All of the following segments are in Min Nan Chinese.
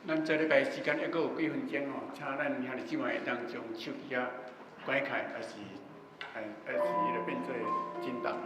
咱這禮拜時間猶閣有幾分鐘吼，請咱兄弟姊妹會當將手機仔關開，抑是彼个變做震動吼。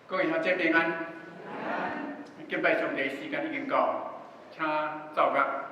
各位兄弟平安，敬拜上帝時間已經到，請奏樂。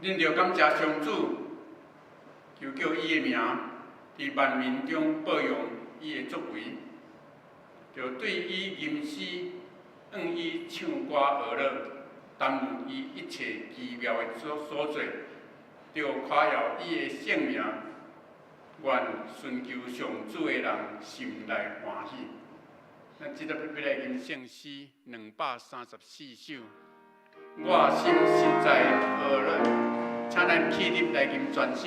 恁著感謝上主，求叫伊的名，佇萬民中報揚伊的作為，著對伊吟詩，向伊唱歌學樂，談論伊一切奇妙的所做，著誇耀伊的聖名。願尋求上主的人心內歡喜。咱這粒欲來吟聖詩234首，我心實在呵樂，請咱起立來吟全首。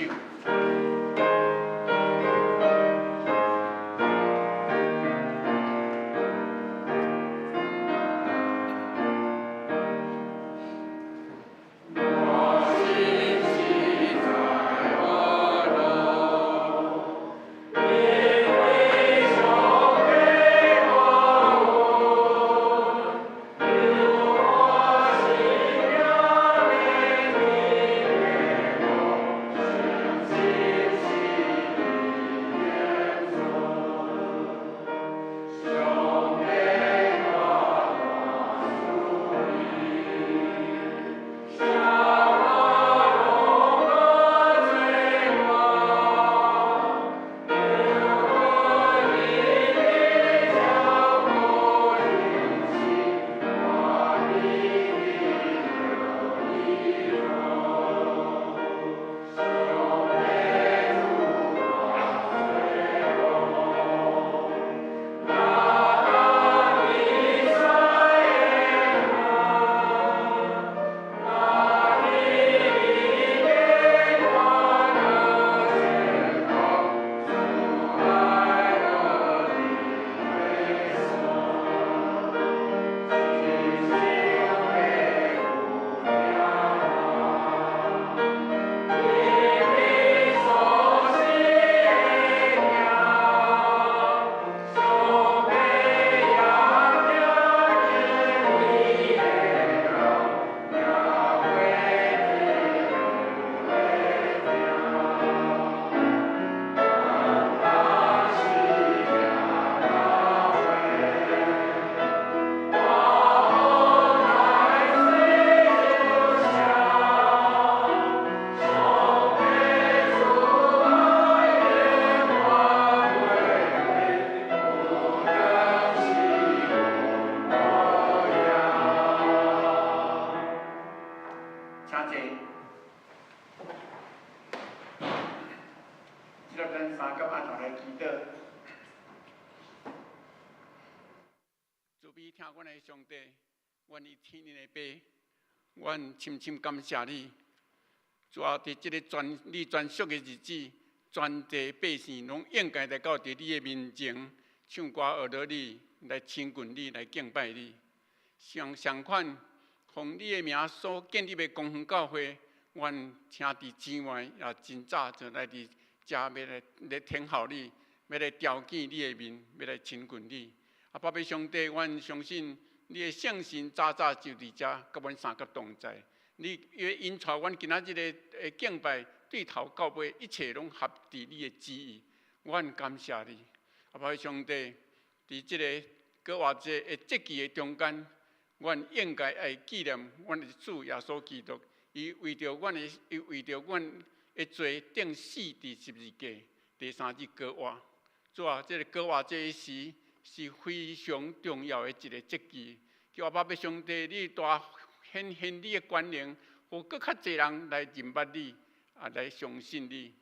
請坐。這粒咱三甲按頭來祈禱。慈悲疼阮的上帝，願意天靈的爸，阮深深感謝你。主啊，佇這个專你專屬的日子，全地百姓攏應該來到佇你的面前，唱歌學樂你，來親近你，來敬拜你。相相款，奉你的名所建立的公園教會，阮兄弟姊妹也真早就來佇遮欲來來聽候你，欲來朝見你的面，欲來親近你。啊，爸爸上帝，阮相信你的聖神早早就佇遮，佮阮相佮同在。你欲引帶阮今仔日的敬拜，對頭到尾一切攏合佇你的旨意。阮感謝你，啊，爸爸上帝，佇這个閣活節的節期的中間，阮應該愛紀念阮的主耶穌基督，伊為著阮的，伊為著阮的罪釘死佇十字架，第三日閣活。主啊，這个閣活節時是非常重要的一个節期。求阿爸父上帝，你大顯現你的權能，予閣較濟人來認捌你，啊，來相信你。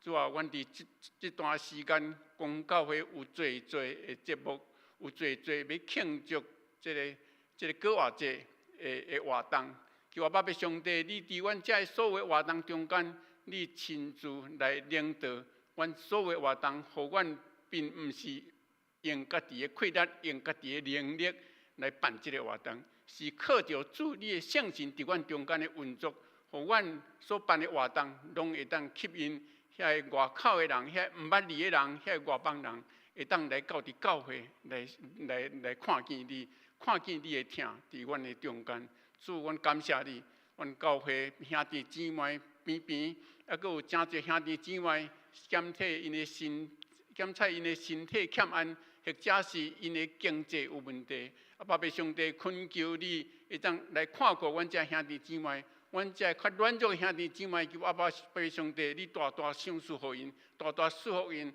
主啊，阮佇這這段時間，公教會有濟濟的節目，有濟濟欲慶祝這个這个閣活節的的活動。求阿爸父上帝，你佇阮這个所有活動中間，你親自來領導阮所有活動，予阮並毋是用家己的氣力、用家己的能力來辦這个活動，是靠著主你的聖神佇阮中間的運作，予阮所辦的活動攏會當吸引遐个外口的人、遐毋捌你的人、遐个外邦人，會當來到佇教會來來來看見你，看見你的疼佇阮的中間。主，阮感謝你，阮教會兄弟姊妹邊邊，猶閣有誠濟兄弟姊妹檢體𪜶的身，檢查𪜶的身體欠安，或者是𪜶的經濟有問題。啊，爸爸上帝懇求你會當來看顧阮這兄弟姊妹，阮遮較軟弱的兄弟姊妹，求阿爸父上帝，你大大賞賜予𪜶，大大賜福𪜶，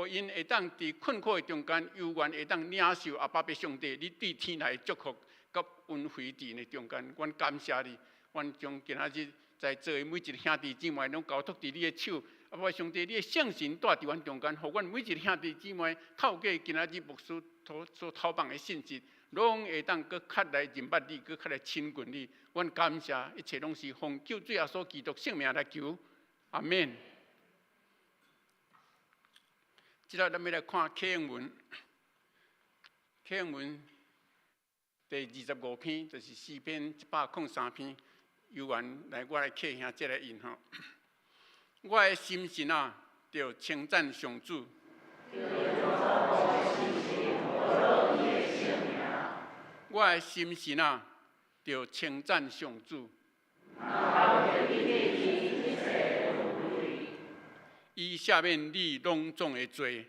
予𪜶會當佇困苦的中間，猶原會當領受阿爸父上帝，你對天來的祝福佮恩惠佇𪜶的中間。阮感謝你，阮將今仔日在座的每一個兄弟姊妹，攏交託佇你的手。阿爸上帝，你的聖神住佇阮中間，予阮每一個兄弟姊妹透過今仔日牧師所透放的信息，攏會當閣較來認捌你，閣較來親近你。阮感謝，一切攏是奉救主耶穌基督聖名來求，阿門。這下咱欲來看啟應文，啟應文第25篇，就是詩篇103篇，由緣來我來客兄這來引吼。我的心神啊，著稱讚上主。我的心神啊，著稱讚上主。伊赦免你攏總的罪。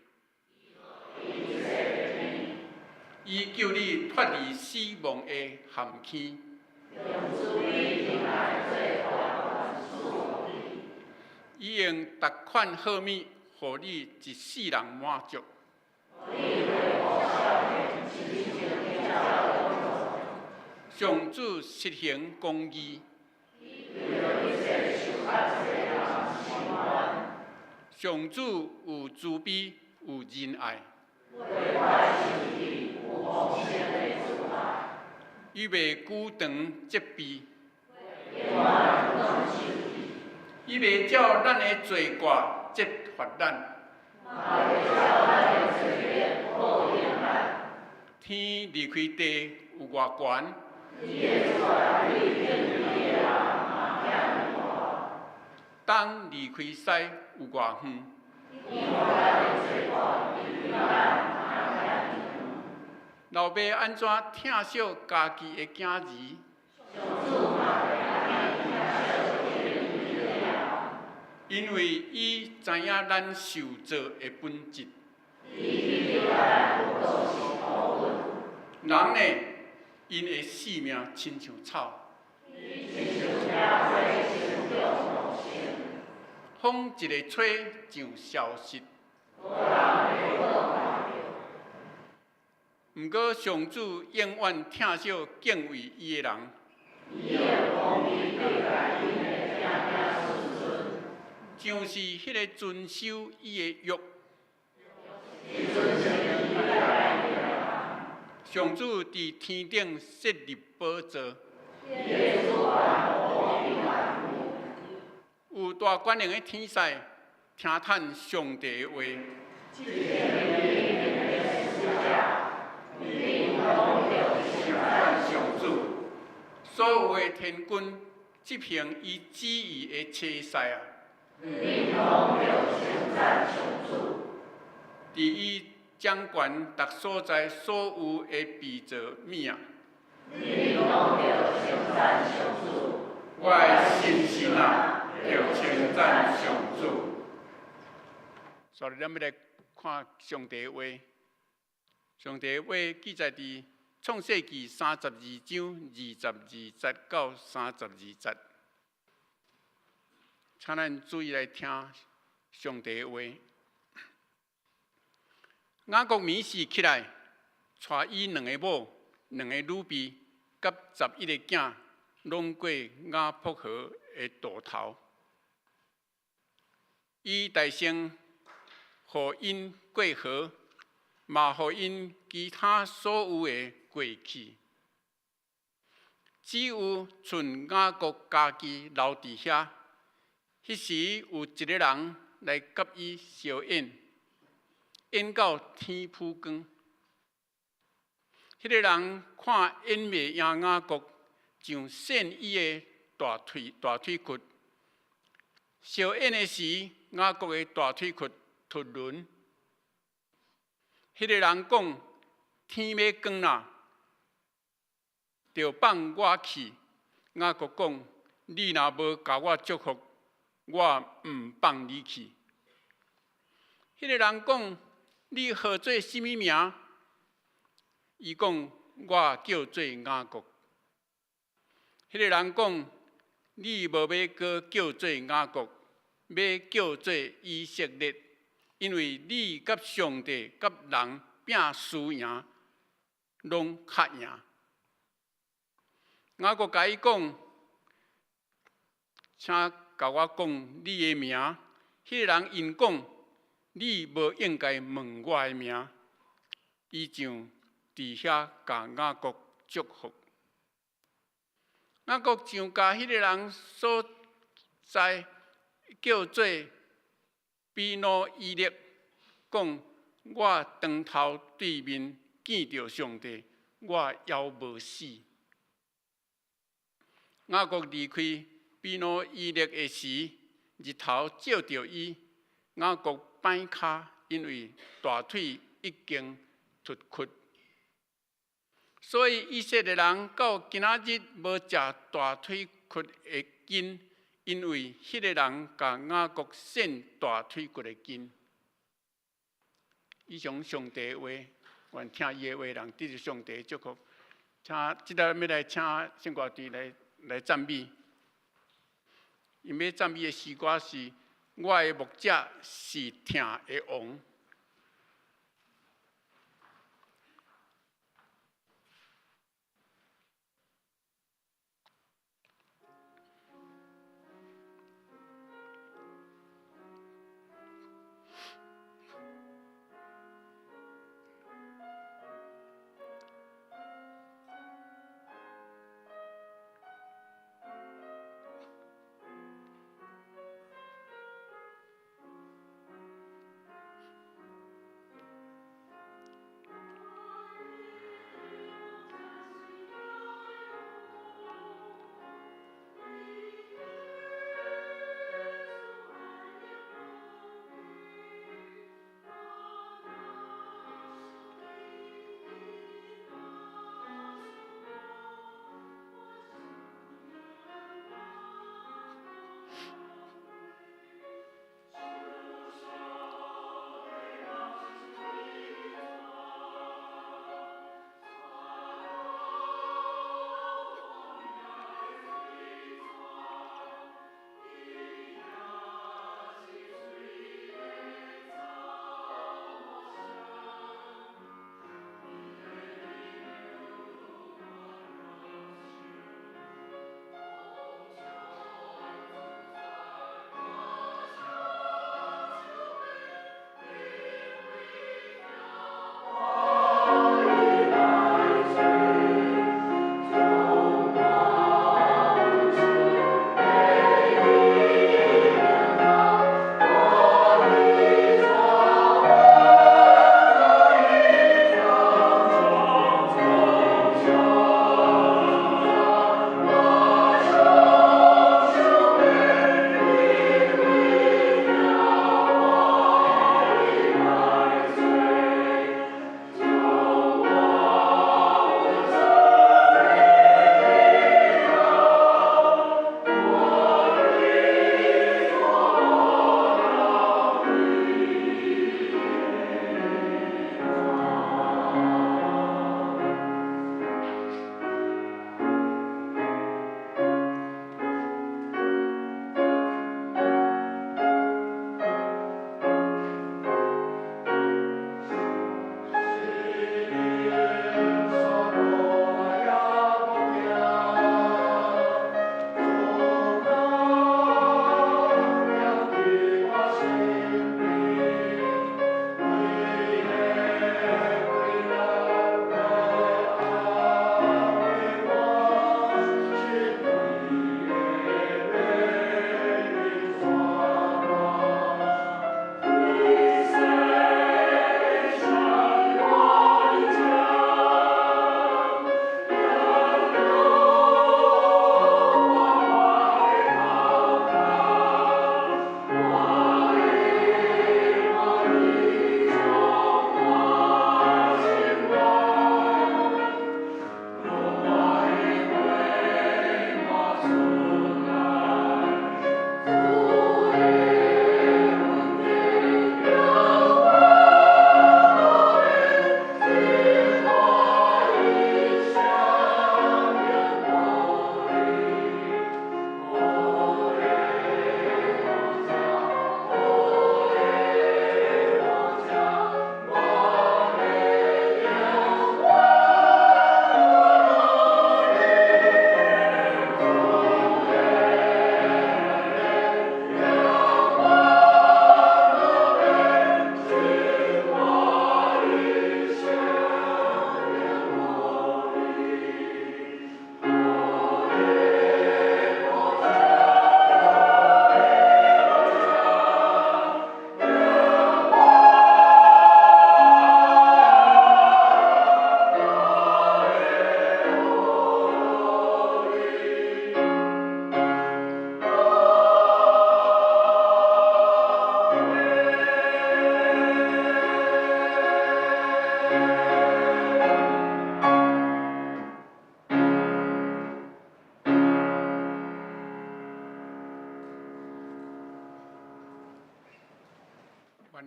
伊救你脫離死亡的陷坑。伊用逐款好物，予你一世人滿足。上主實行公義。上主有慈悲，有仁愛。伊袂久長責備。伊袂照咱的罪過責罰咱。天離開地有偌懸？東離開西有偌遠？老爸按怎疼惜家己的囝兒？因為伊知影咱受造的本質。人呢，𪜶的性命親像草。風一个吹就消失。毋過上主永遠疼惜敬畏伊的人。像是彼个遵守伊的約。上主佇天頂設立寶座。有大權能的天使聽趁上帝的話。上主，所有的天軍執行伊旨意的差使啊！佇伊掌權逐所在所有的被造物啊！我的心神啊，著稱讚上主。所以，咱欲來看上帝的話。上帝的話記載佇創世記32章22節到32節。請咱注意來聽上帝的話。雅各暝時起來，帶伊兩个某、兩个女婢，佮11个囝，攏過雅博河的渡頭。伊大聲予𪜶過河，嘛予𪜶其他所有的過去。只有賰雅各家己留佇遐。彼時有一个人來佮伊相演，演到天晡光。彼个人看演袂贏雅各，就扇伊的大腿骨。相演的時，雅各的大腿骨脫輪。彼个人講：天欲光啦，著放我去。雅各講：你若無共我祝福，我毋放你去。彼个人講：你號做啥物名？伊講：我叫做雅各。彼个人講：你無欲閣叫做雅各，欲叫做以色列，因為你佮上帝佮人拚輸贏，攏較贏。雅各共伊講：請共我講你的名。彼个人應講：你無應該問我的名。伊就佇遐共雅各祝福。雅各就共彼个人所在叫做比努伊勒，講我當頭對面見著上帝，我猶無死。雅各離開比努伊勒的時，日頭照著伊，雅各擺跤，因為大腿已經脫骨。所以以色列人到今仔日無食大腿骨的筋，因為彼个人共雅各踅大腿骨的筋。以上上帝的話，願聽伊的話人得著上帝的祝福。請，這下欲來請聖歌隊來來讚美。𪜶欲讚美的詩歌是：我的牧者是疼的王。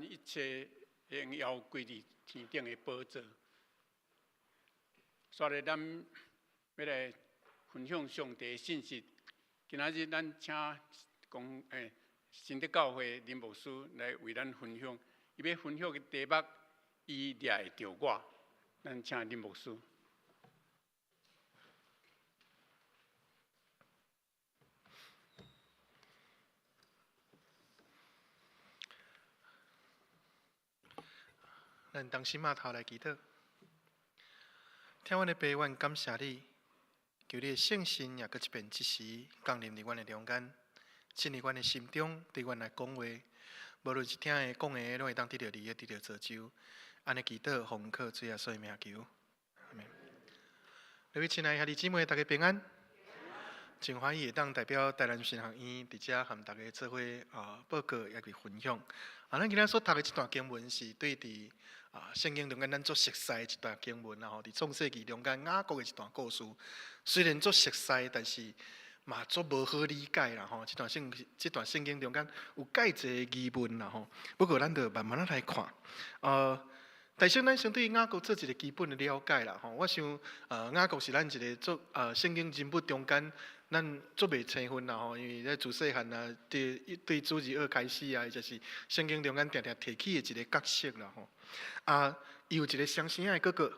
一切榮耀歸佇天頂的寶座。煞來咱欲來分享上帝的信息。今仔日咱請講新德教會林牧師來為咱分享。伊欲分享的題目，伊掠會著我。咱請林牧師。咱同心仔頭來祈禱，疼阮的爸，阮感謝你，求你的聖神也閣一遍這時降臨佇阮的中間，進入阮的心中，對阮來講話。無論是聽的、講的，攏會當得著你的，得著造就。按呢祈禱，奉靠主耶穌的名求，阿們。各位親愛兄弟姊妹，大家平安。真歡喜會當代表台南神學院佇遮和大家做伙啊報告，抑是分享。啊，咱今仔所讀的這段經文是對佇啊聖經中間咱足熟似的一段經文啦吼，佇創世記中間雅各的一段故事。雖然足熟似，但是嘛足無好理解啦吼。這段聖經中間有蓋濟疑問啦吼。不過咱就慢慢仔來看。但是咱先對雅各做一個基本的了解啦吼。我想，雅各是咱一個足聖經人物中間，咱足袂生分啦吼。因為咧自細漢啊，對對主日學開始啊，伊就是聖經中間定定提起的一個角色啦吼。啊，伊有一個雙生仔的哥哥，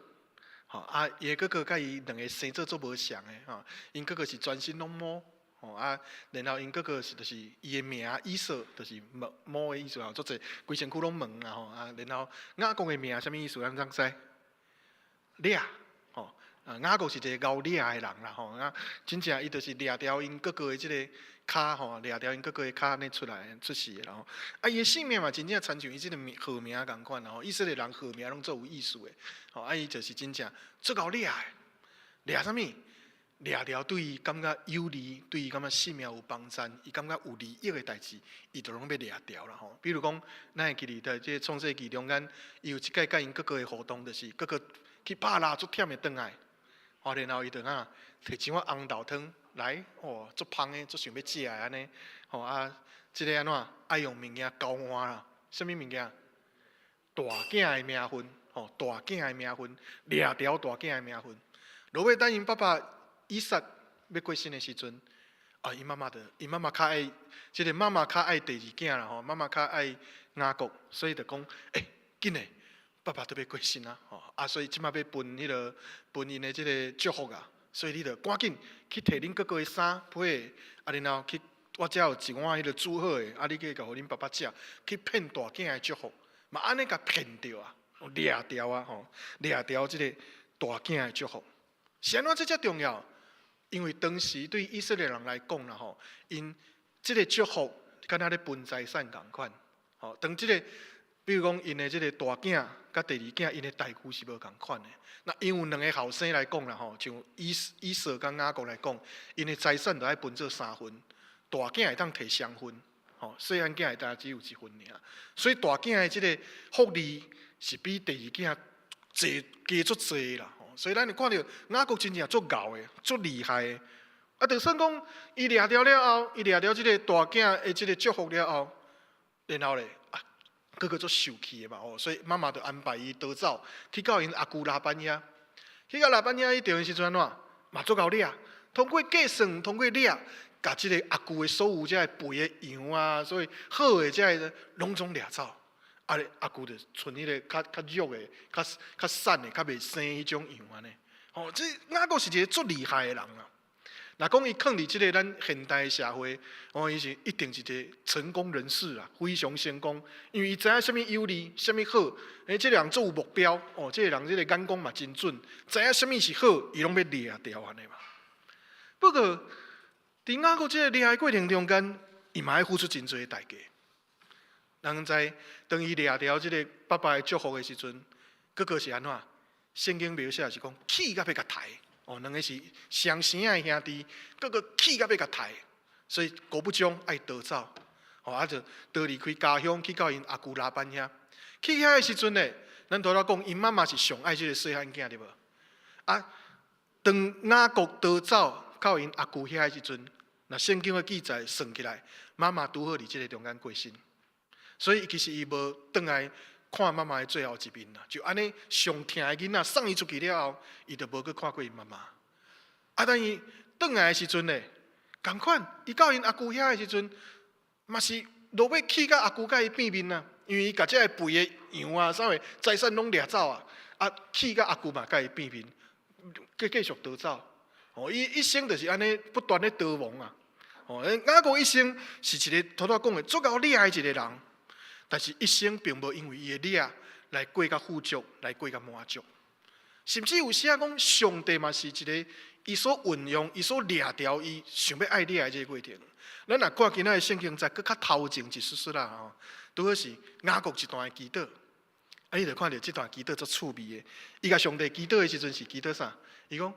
吼啊，伊的哥哥佮伊兩个生做足無仝的吼。𪜶哥哥是全身攏毛。吼啊，然後𪜶哥哥是就是伊的名以掃，就是毛毛的意思吼，足濟規身軀攏毛啊吼啊，然後雅各的名啥物意思？咱知？掠吼啊，雅各是一个𠢕掠的人啦吼啊，真正伊就是掠牢𪜶哥哥的這个跤吼，掠牢𪜶哥哥的跤按呢出來出世的啦吼。啊，伊的姓名嘛真正親像伊這个名號名仝款啦吼，以色列人號名攏足有意思的吼，啊，伊就是真正足𠢕掠的，掠啥物？掠牢對伊感覺有利，對伊感覺性命有幫贊，伊感覺有利益的代誌，伊就攏欲掠牢啦吼。比如講，咱會記得佇這個創世記中間，伊有一擺佮𪜶哥哥的互動，就是哥哥去拍獵足忝的轉來，吼，然後伊就按提一碗紅豆湯來，哦，足芳的，足想欲食的按呢，吼啊，這个按怎愛用物件交換啦？啥物物件？大囝的名分，吼，大囝的名分，掠牢大囝的名分。落尾等𪜶爸爸。以撒欲過身的時陣，啊，𪜶媽媽就，𪜶媽媽較愛，這个媽媽較愛第二囝啦吼，媽媽較愛雅各，所以就講，欸，緊嘞，爸爸都欲過身啊，吼，啊，所以這馬欲分彼个分𪜶的這个祝福啊，所以你就趕緊去提恁哥哥的衫被，啊，然後去，我遮有一碗彼个煮好的，啊，你去共予恁爸爸食，去騙大囝的祝福，嘛按呢共騙著啊，掠牢啊，吼，掠牢這个大囝的祝福。是按怎這遮重要？因為當時對以色列人來講啦吼，𪜶這个祝福敢若咧分財產仝款。吼，當這个，比如講𪜶的這个大囝佮第二囝，𪜶的待遇是無仝款的。若𪜶有兩个後生來講啦吼，像以掃佮雅各來講，𪜶的財產就愛分做三份，大囝會當提雙份，吼，細漢囝會當只有一份爾。所以大囝的這个福利是比第二囝濟加足濟啦。所以咱會看著雅各真正足𠢕的，足厲害的。啊，就算講伊掠著了後，伊掠著這个大囝的這个祝福了後，然後咧啊，哥哥足受氣的嘛吼，所以媽媽就安排伊逃走，去到𪜶阿舅拉班遐。去到拉班遐彼陣時陣按怎？嘛足𠢕掠，通過計算，通過掠，共這个阿舅的所有這个肥的羊啊，所以好的這个攏總掠走。啊！阿舅就賰彼个較較弱的、較較瘦的、較袂生彼種羊按呢。吼，這雅各是一个足厲害的人啊！若講伊囥佇這个咱現代社會，哦，伊是一定是一个成功人士啊，非常成功。因為伊知影啥物有利，啥物好。欸，這个人足有目標，哦，這个人這个眼光嘛真準，知影啥物是好，伊攏欲掠著按呢嘛。不過，佇雅各這个掠的過程中間，伊嘛愛付出真濟的代價。人知，當伊掠著這个爸爸的祝福的時陣，哥哥是按怎？聖經描寫是講氣甲欲共刣，哦，兩个是雙生的兄弟，哥哥氣甲欲共刣，所以果不將愛逃走，哦，啊就逃離開家鄉，去到𪜶阿舅拉班遐。去遐的時陣呢，咱拄仔講，𪜶媽媽是上愛這个細漢囝對無？啊，當雅各逃走到𪜶阿舅遐的時陣，若聖經的記載算起來，媽媽拄好佇這个中間過身。所以其實伊無轉來看媽媽的最後一面啦。就按呢上疼的囡仔送伊出去了後，伊就無閣看過𪜶媽媽。啊，等伊轉來的時陣咧，仝款，伊到𪜶阿舅遐的時陣，嘛是落尾氣甲阿舅佮伊變面啊，因為伊共這个肥的羊啊，啥物財產攏掠走啊，啊氣甲阿舅嘛佮伊變面，繼續逃走。哦，伊一生就是按呢不斷咧逃亡啊。哦，雅各一生是一个拄拄講的足𠢕掠的一個人，但是一生並無因為伊的掠來過較富足，來過較滿足。甚至有時仔講，上帝嘛是一個伊所運用、伊所掠牢、伊想欲愛掠的這個過程。咱若看今仔的聖經節閣較頭前一絲絲啦吼，拄好是雅各一段的祈禱。啊，你就看著這段祈禱足趣味的。伊共上帝祈禱的時陣是祈禱啥？伊講：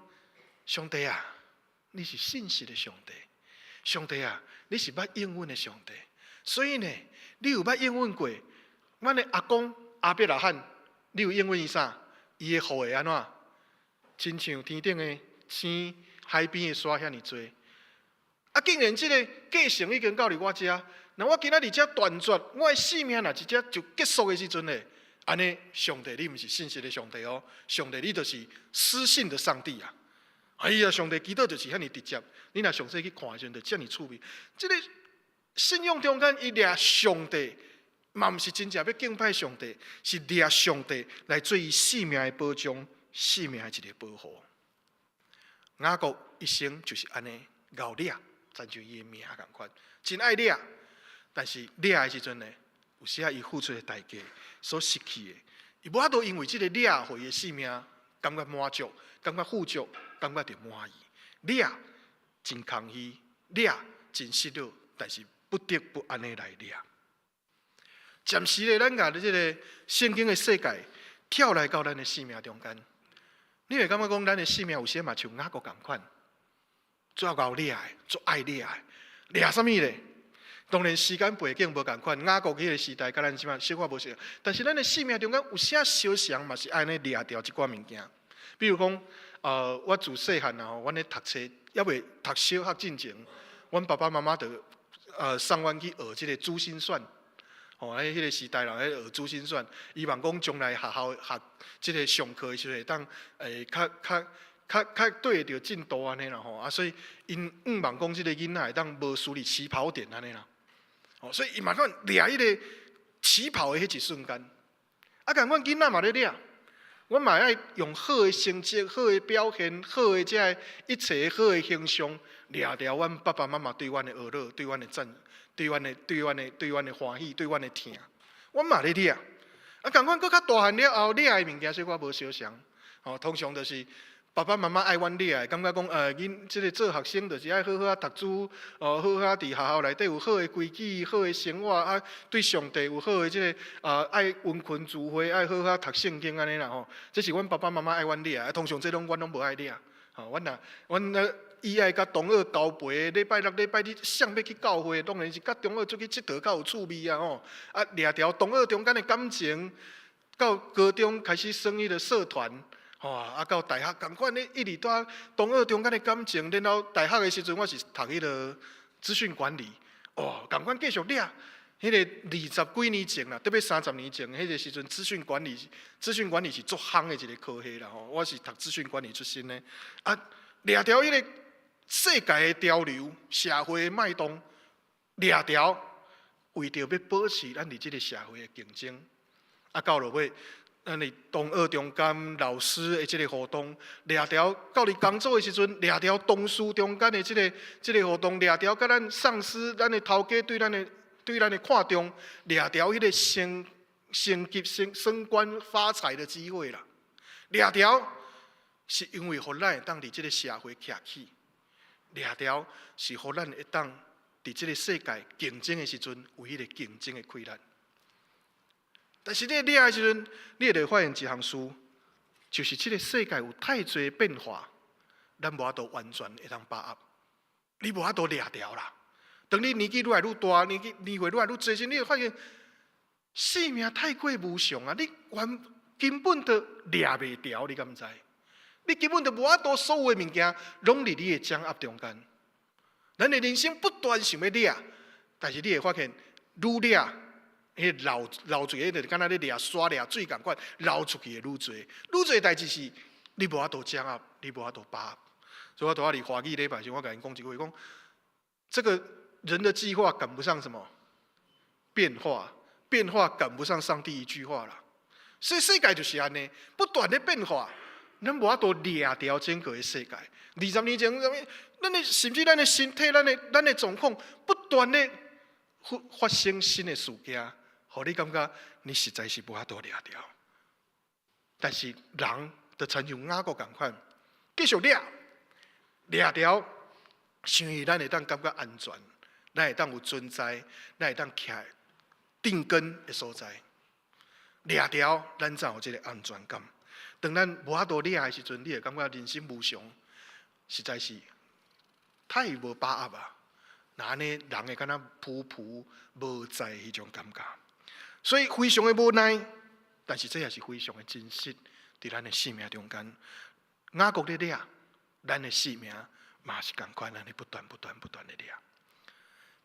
上帝啊，你是信實的上帝。上帝啊，你是捌應允的上帝。所以呢，你有捌應允過阮的阿公亞伯拉罕，你有應允伊啥？伊的後裔按怎？親像天頂的星，海邊的沙遐爾濟。啊，既然這个繼承已經到佇我遮，那我今仔佇遮斷絕，我的性命若佇遮就結束的時陣咧，按呢，上帝你毋是信實的上帝哦，上帝你就是失信的上帝啊！哎呀，上帝祈禱就是遐爾直接，你若詳細去看的時陣，就遮爾趣味。這个信仰中間，伊掠上帝，嘛毋是真正欲敬拜上帝，是掠上帝來做伊性命的保障，性命的一個保護。雅各一生就是按呢𠢕掠，親像伊的名仝款，真愛掠，但是掠的時陣呢，有時仔伊付出的代價所失去的，伊無法度因為這个掠，予伊的性命感覺滿足，感覺富足，感覺著滿意。掠真空虛，掠真失落，但是不得不按呢來掠。暫時咧，咱共這个聖經的世界跳來到咱的生命中間，你會感覺講，咱的生命有時嘛像雅各仝款，足𠢕掠的，足愛掠的，掠啥物咧？當然時間背景無仝款，雅各彼个時代佮咱這擺小可無相仝，但是咱的生命中間有啥相像嘛是按呢掠牢一寡物件。比如講，我自細漢啊，阮咧讀冊，猶未讀小學進前，阮爸爸媽媽就送阮去學這个珠心算。吼，喺彼个時代人咧學珠心算，希望講將來學校學這个上課的時陣會當較較較較對會著進度按呢啦吼，啊，所以𪜶向望講這个囡仔會當無輸佇起跑點按呢啦。哦，所以伊嘛款掠彼个起跑的彼一瞬間。啊，仝款囡仔嘛咧掠，阮嘛愛用好的成績、好的表現、好的這个一切好的形象，掠牢阮爸爸媽媽對阮的呵咾、對阮的讚、對阮的歡喜、對阮的疼。阮嘛咧掠。啊，仝款閣較大漢了後，掠的物件小可無相像。吼，通常就是爸爸媽媽愛阮掠的，感覺講，囡這个做學生就是愛好好仔讀書，哦，好好仔佇學校內底有好的規矩、好的生活，啊，對上帝有好的這个，啊，愛殷勤聚會，愛好好仔讀聖經按呢啦吼。這是阮爸爸媽媽愛阮掠，啊，通常這攏阮攏無愛掠。吼，阮若阮若伊愛佮同學交陪，禮拜六、禮拜日誰欲去教會，當然是佮同學出去𨑨迌較有趣味啊吼。啊，掠牢同學中間的感情，到高中開始耍彼个社團。吼啊，到大學仝款咧，一直蹛同學中間的感情，然後大學的時陣，我是讀彼个資訊管理，哦，仝款繼續掠。彼个二十幾年前啦，特別30年前，彼个時陣資訊管理是足夯的一个科系啦吼。我是讀資訊管理出身的，啊，掠牢彼个世界的潮流、社會的脈動，掠牢，為著欲保持咱佇這个社會的競爭，啊，到落尾。咱佇同學中間、老師的這个互動，掠牢到佇工作的時陣，掠牢同事中間的這个互動，掠牢佮咱上司、咱的頭家對咱的看重，掠牢彼个升級、升官發財的機會啦。掠牢是因為予咱會當佇這个社會徛起，掠牢是予咱會當佇這个世界競爭的時陣有彼个競爭的氣力。但是你掠的時陣，你會發現一項事，就是這个世界有太濟變化，咱無法度完全會當把握，你無法度掠牢啦。當你年紀愈來愈大，年歲愈來愈濟時，你會發現生命太過無常啊！你完根本都掠袂牢，你敢知？你根本就無法度所有的物件攏佇你的掌握中間。咱的人生不斷想欲掠，但是你會發現愈掠彼漏漏出去，就是敢若咧掠沙掠水仝款，流出去的愈濟，愈濟代誌是，你無法度掌握，你無法度把握。所以我拄仔佇華語禮拜時，我共𪜶講一句話，講這個人的計劃趕不上什麼變化，變化趕不上上帝一句話啦。所以世界就是按呢，不斷的變化，咱無法度掠牢整個的世界。20年前，啥物？咱的甚至咱的身體、咱的狀況，不斷的發生新的事件，予你感覺你實在是無法度掠牢。但是人就親像雅各仝款，繼續掠掠牢，想伊咱會當感覺安全，咱會當有存在，咱會當徛定根的所在。掠牢，咱才有這个安全感。當咱無法度掠的時陣，你會感覺人生無常，實在是太無把握啊！若按呢，人會敢若浮浮無在彼種感覺，所以非常的無奈，但是這也是非常的真實，佇咱的生命中間，雅各咧掠，咱的生命嘛是仝款，按呢不斷、不斷、不斷的掠。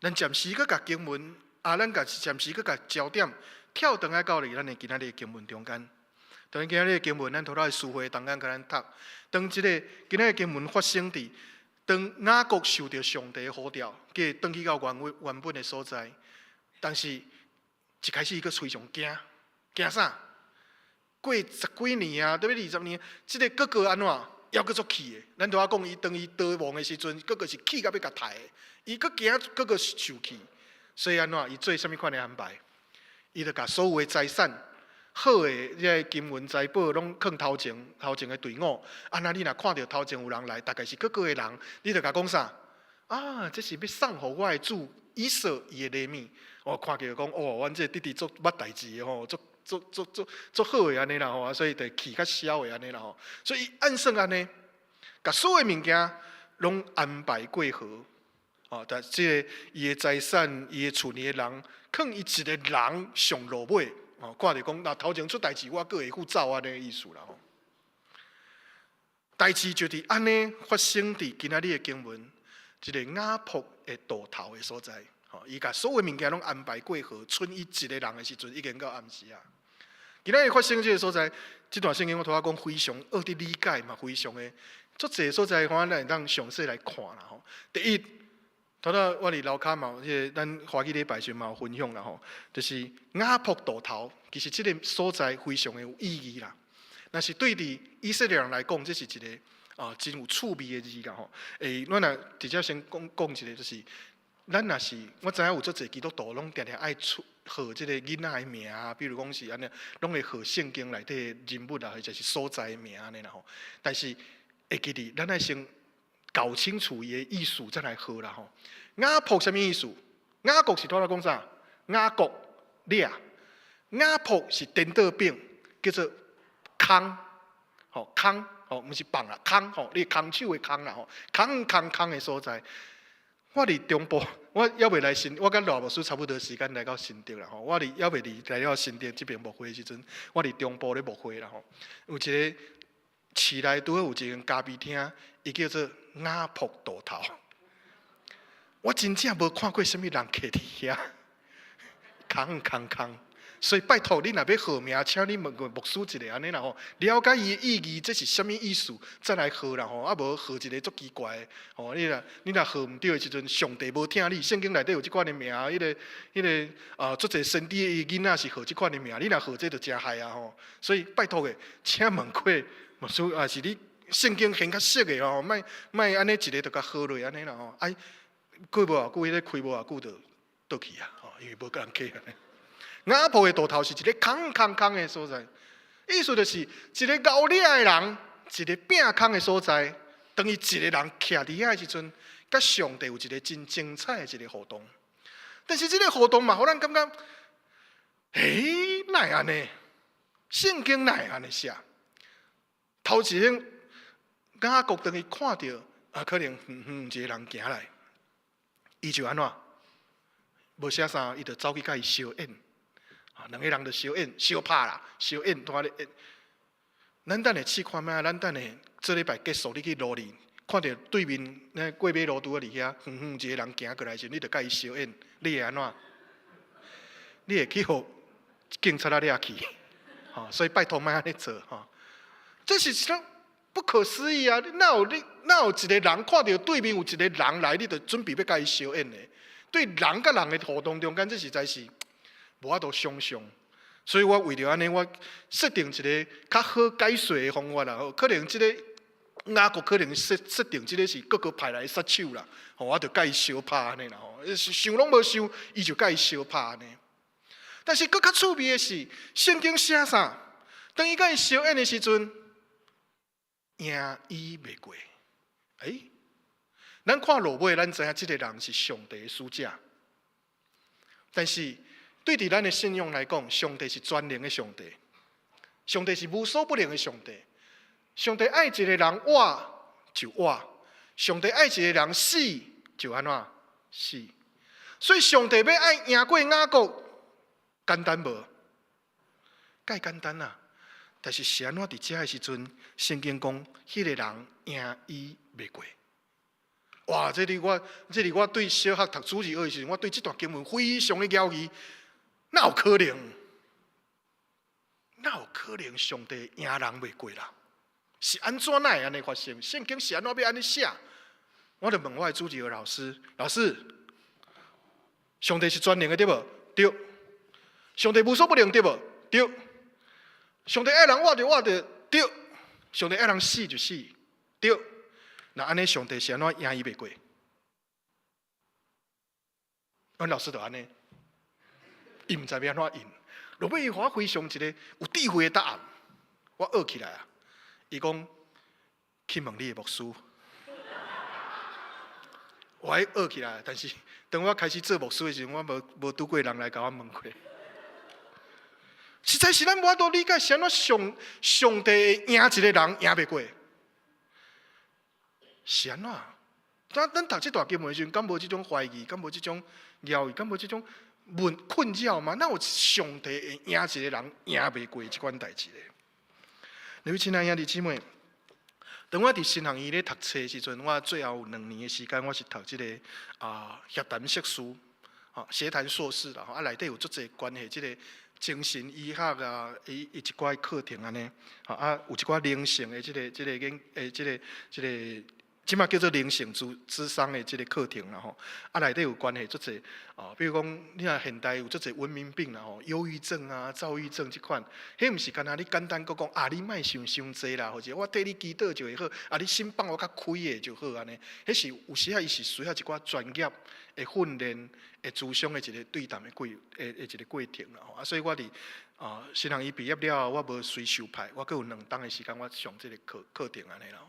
咱暫時閣共經文，啊，咱共暫時閣共焦點跳轉來到佇咱的今仔日經文中間。當今仔日經文，咱頭拄仔書會當間共咱讀，當這个今仔日經文發生佇當雅各受著上帝呼召，計轉去到原本的所在，但是一開始伊閣非常驚，驚啥？過十幾年啊，對欲20年，這个哥哥按怎？猶閣足氣的。咱拄仔講伊當伊逃亡的時陣，哥哥是氣甲欲共刣的，伊閣驚哥哥受氣，所以按怎？伊做啥物款的安排？伊就共所有的財產，好的這个金銀財寶攏囥頭前，頭前的隊伍。啊，那你若看著頭前有人來，大概是哥哥的人，你就共講啥？啊，這是欲送予我的主以掃伊的禮物。我看著講，哦，阮這个弟弟足捌代誌的吼，足足足足足好的按呢啦吼，所以就氣較消的按呢啦吼。所以按算按呢，共所有物件攏安排過好。哦，但這个伊的財產，伊的厝裡的人，囥伊一个人上落尾。哦，看著講，若頭前出代誌，我閣會赴走按呢意思啦吼。代誌就佇按呢發生佇今仔日的經文，一个雅博的渡頭的所在。吼，伊共所有物件攏安排過好，賰伊一个人的時陣，已經到暗時啊。今仔日發生這个所在，這段聖經我拄仔講非常學得理解嘛，非常的足濟所在，看咱會當詳細來看啦吼。第一，拄仔我佇樓跤嘛有，彼个咱華語禮拜時嘛有分享啦吼，就是雅博渡頭，其實這个所在非常的有意義啦。若是對佇以色列人來講，這是一个啊真有趣味的字啦吼。欸，咱若直接先講講一个，就是咱若是我知影有足濟基督徒攏定定愛出號這个囡仔的名啊，比如講是按呢，攏會號聖經內底人物啊，或者是所在的名按呢啦吼。但是會記得，咱愛先搞清楚伊的意思，再來號啦吼。雅博啥物意思？雅各是拄仔講啥？雅各掠，雅博是顛倒反，叫做空，吼空，吼毋是放啦，空吼，你空手的空啦吼，空空空的所在。我佇中部，我猶未來新，我佮賴牧師差不多時間來到新竹啦吼。我佇猶未佇來到新竹這邊牧會的時陣，我佇中部咧牧會啦吼。有一个市內拄好有一間咖啡廳，伊叫做雅博渡頭。我真正無看過啥物人徛佇遐，空空空。所以拜託你若欲號名，請你問過牧師一下按呢啦吼，了解伊的意義，這是啥物意思，再來號啦吼。啊無號一个足奇怪的，吼你若你若號毋對的時陣，上帝無聽你。聖經內底有這款的名，彼个啊，足濟先知的囡仔是號這款的名，你若號這就誠害啊吼。所以拜託的，請問過牧師，啊是你聖經顯較熟的吼，莫莫按呢一个就共號落按呢啦吼。啊，過無偌久，彼个開無偌久就倒去啊，吼，因為無人客按呢。雅博的渡頭是一个空空空的所在，意思就是一个𠢕掠的人，一个摒空的所在。當伊一个人徛佇遐的時陣，佮上帝有一个真精彩的一个互動。但是這个互動嘛，予咱感覺，欸，哪會按呢？聖經哪會按呢寫？頭一天雅各當伊看著啊，可能遠遠一个人行來，伊就按怎？無寫啥，伊就走去共伊相擁。啊，兩个人就相擁、相拍啦，相擁拄仔咧擁。咱等下試看覓，咱等下這禮拜結束，你去路裡看著對面那過馬路拄仔佇遐，遠遠一个人行過來時，你就共伊相擁，你會按怎？你會去予警察仔掠去，吼，所以拜託莫按呢做吼。這是啥不可思議啊！你哪有一個人看著對面有一個人來，你就準備欲共伊相演的？對人佮人的互動中間，這實在是無法度想像。所以我為著按呢，我設定一個較好解說的方法啦。可能這个雅各可能設定這个是各個派來的殺手啦，吼，我就共伊相拍按呢啦吼，想攏無想，伊就共伊相拍按呢。但是閣較趣味的是，聖經寫啥？當伊共伊相演的時陣，贏伊袂過。欸，咱看落尾，咱知影這个人是上帝的使者。但是對佇咱的信仰來講，上帝是全能的上帝，上帝是無所不能的上帝。上帝愛一個人活就活，上帝愛一個人死就按怎死。所以上帝欲愛贏過雅各，簡單無？蓋簡單啊！但是是按怎佇遮的時陣，聖經講彼个人贏伊袂過。哇！這裡我對小學讀主日學的時陣，我對這段經文非常的訝異。哪有可能？哪有可能上帝贏人袂過啦？是按怎哪會按呢發生？聖經是按怎欲按呢寫？我就問我的主日學老師：老師，上帝是全能的對無？對。上帝無所不能對無？對。上帝愛人活就活著對。上帝愛人死就死對。那按呢，上帝是按怎贏伊袂過？阮老師就按呢，伊毋知欲按怎應。落尾伊予我非常一個有智慧的答案，我學起來啊。伊講去問你的牧師。我愛學起來，但是當我開始做牧師的時陣，我無拄過人來共我問過。實在是咱無法度理解，是按怎上帝會贏一個人贏袂過？是按怎？咱讀這段經文的時陣，敢無這種懷疑？敢無這種猶疑？敢無這種問困擾嗎？哪有上帝會贏一個人贏袂過這款代誌咧？各位親愛兄弟姊妹，當我佇神學院咧讀冊的時陣，我最後有2年的時間，我是讀這个協談碩士，吼，協談碩士啦，吼，啊內底有足濟關係這个精神醫學啊，伊一寡課程按呢，吼啊有一寡靈性的這个研誒，這个這馬叫做靈性諮商的這个課程啦吼，啊內底有關係足濟哦，比如講你若現代有足濟文明病啦吼，憂鬱症啊、躁鬱症這款，彼毋是干焦你簡單閣講啊，你莫想傷濟啦，或者我替你祈禱就會好，啊你心放予較開的就好按呢。彼是有時仔伊是需要一寡專業的訓練、的諮商的一個對談的過的的一個過程啦吼。啊，所以我佇神學院畢業了後，我無隨受派，我閣有2冬的時間，我上這个課程按呢啦。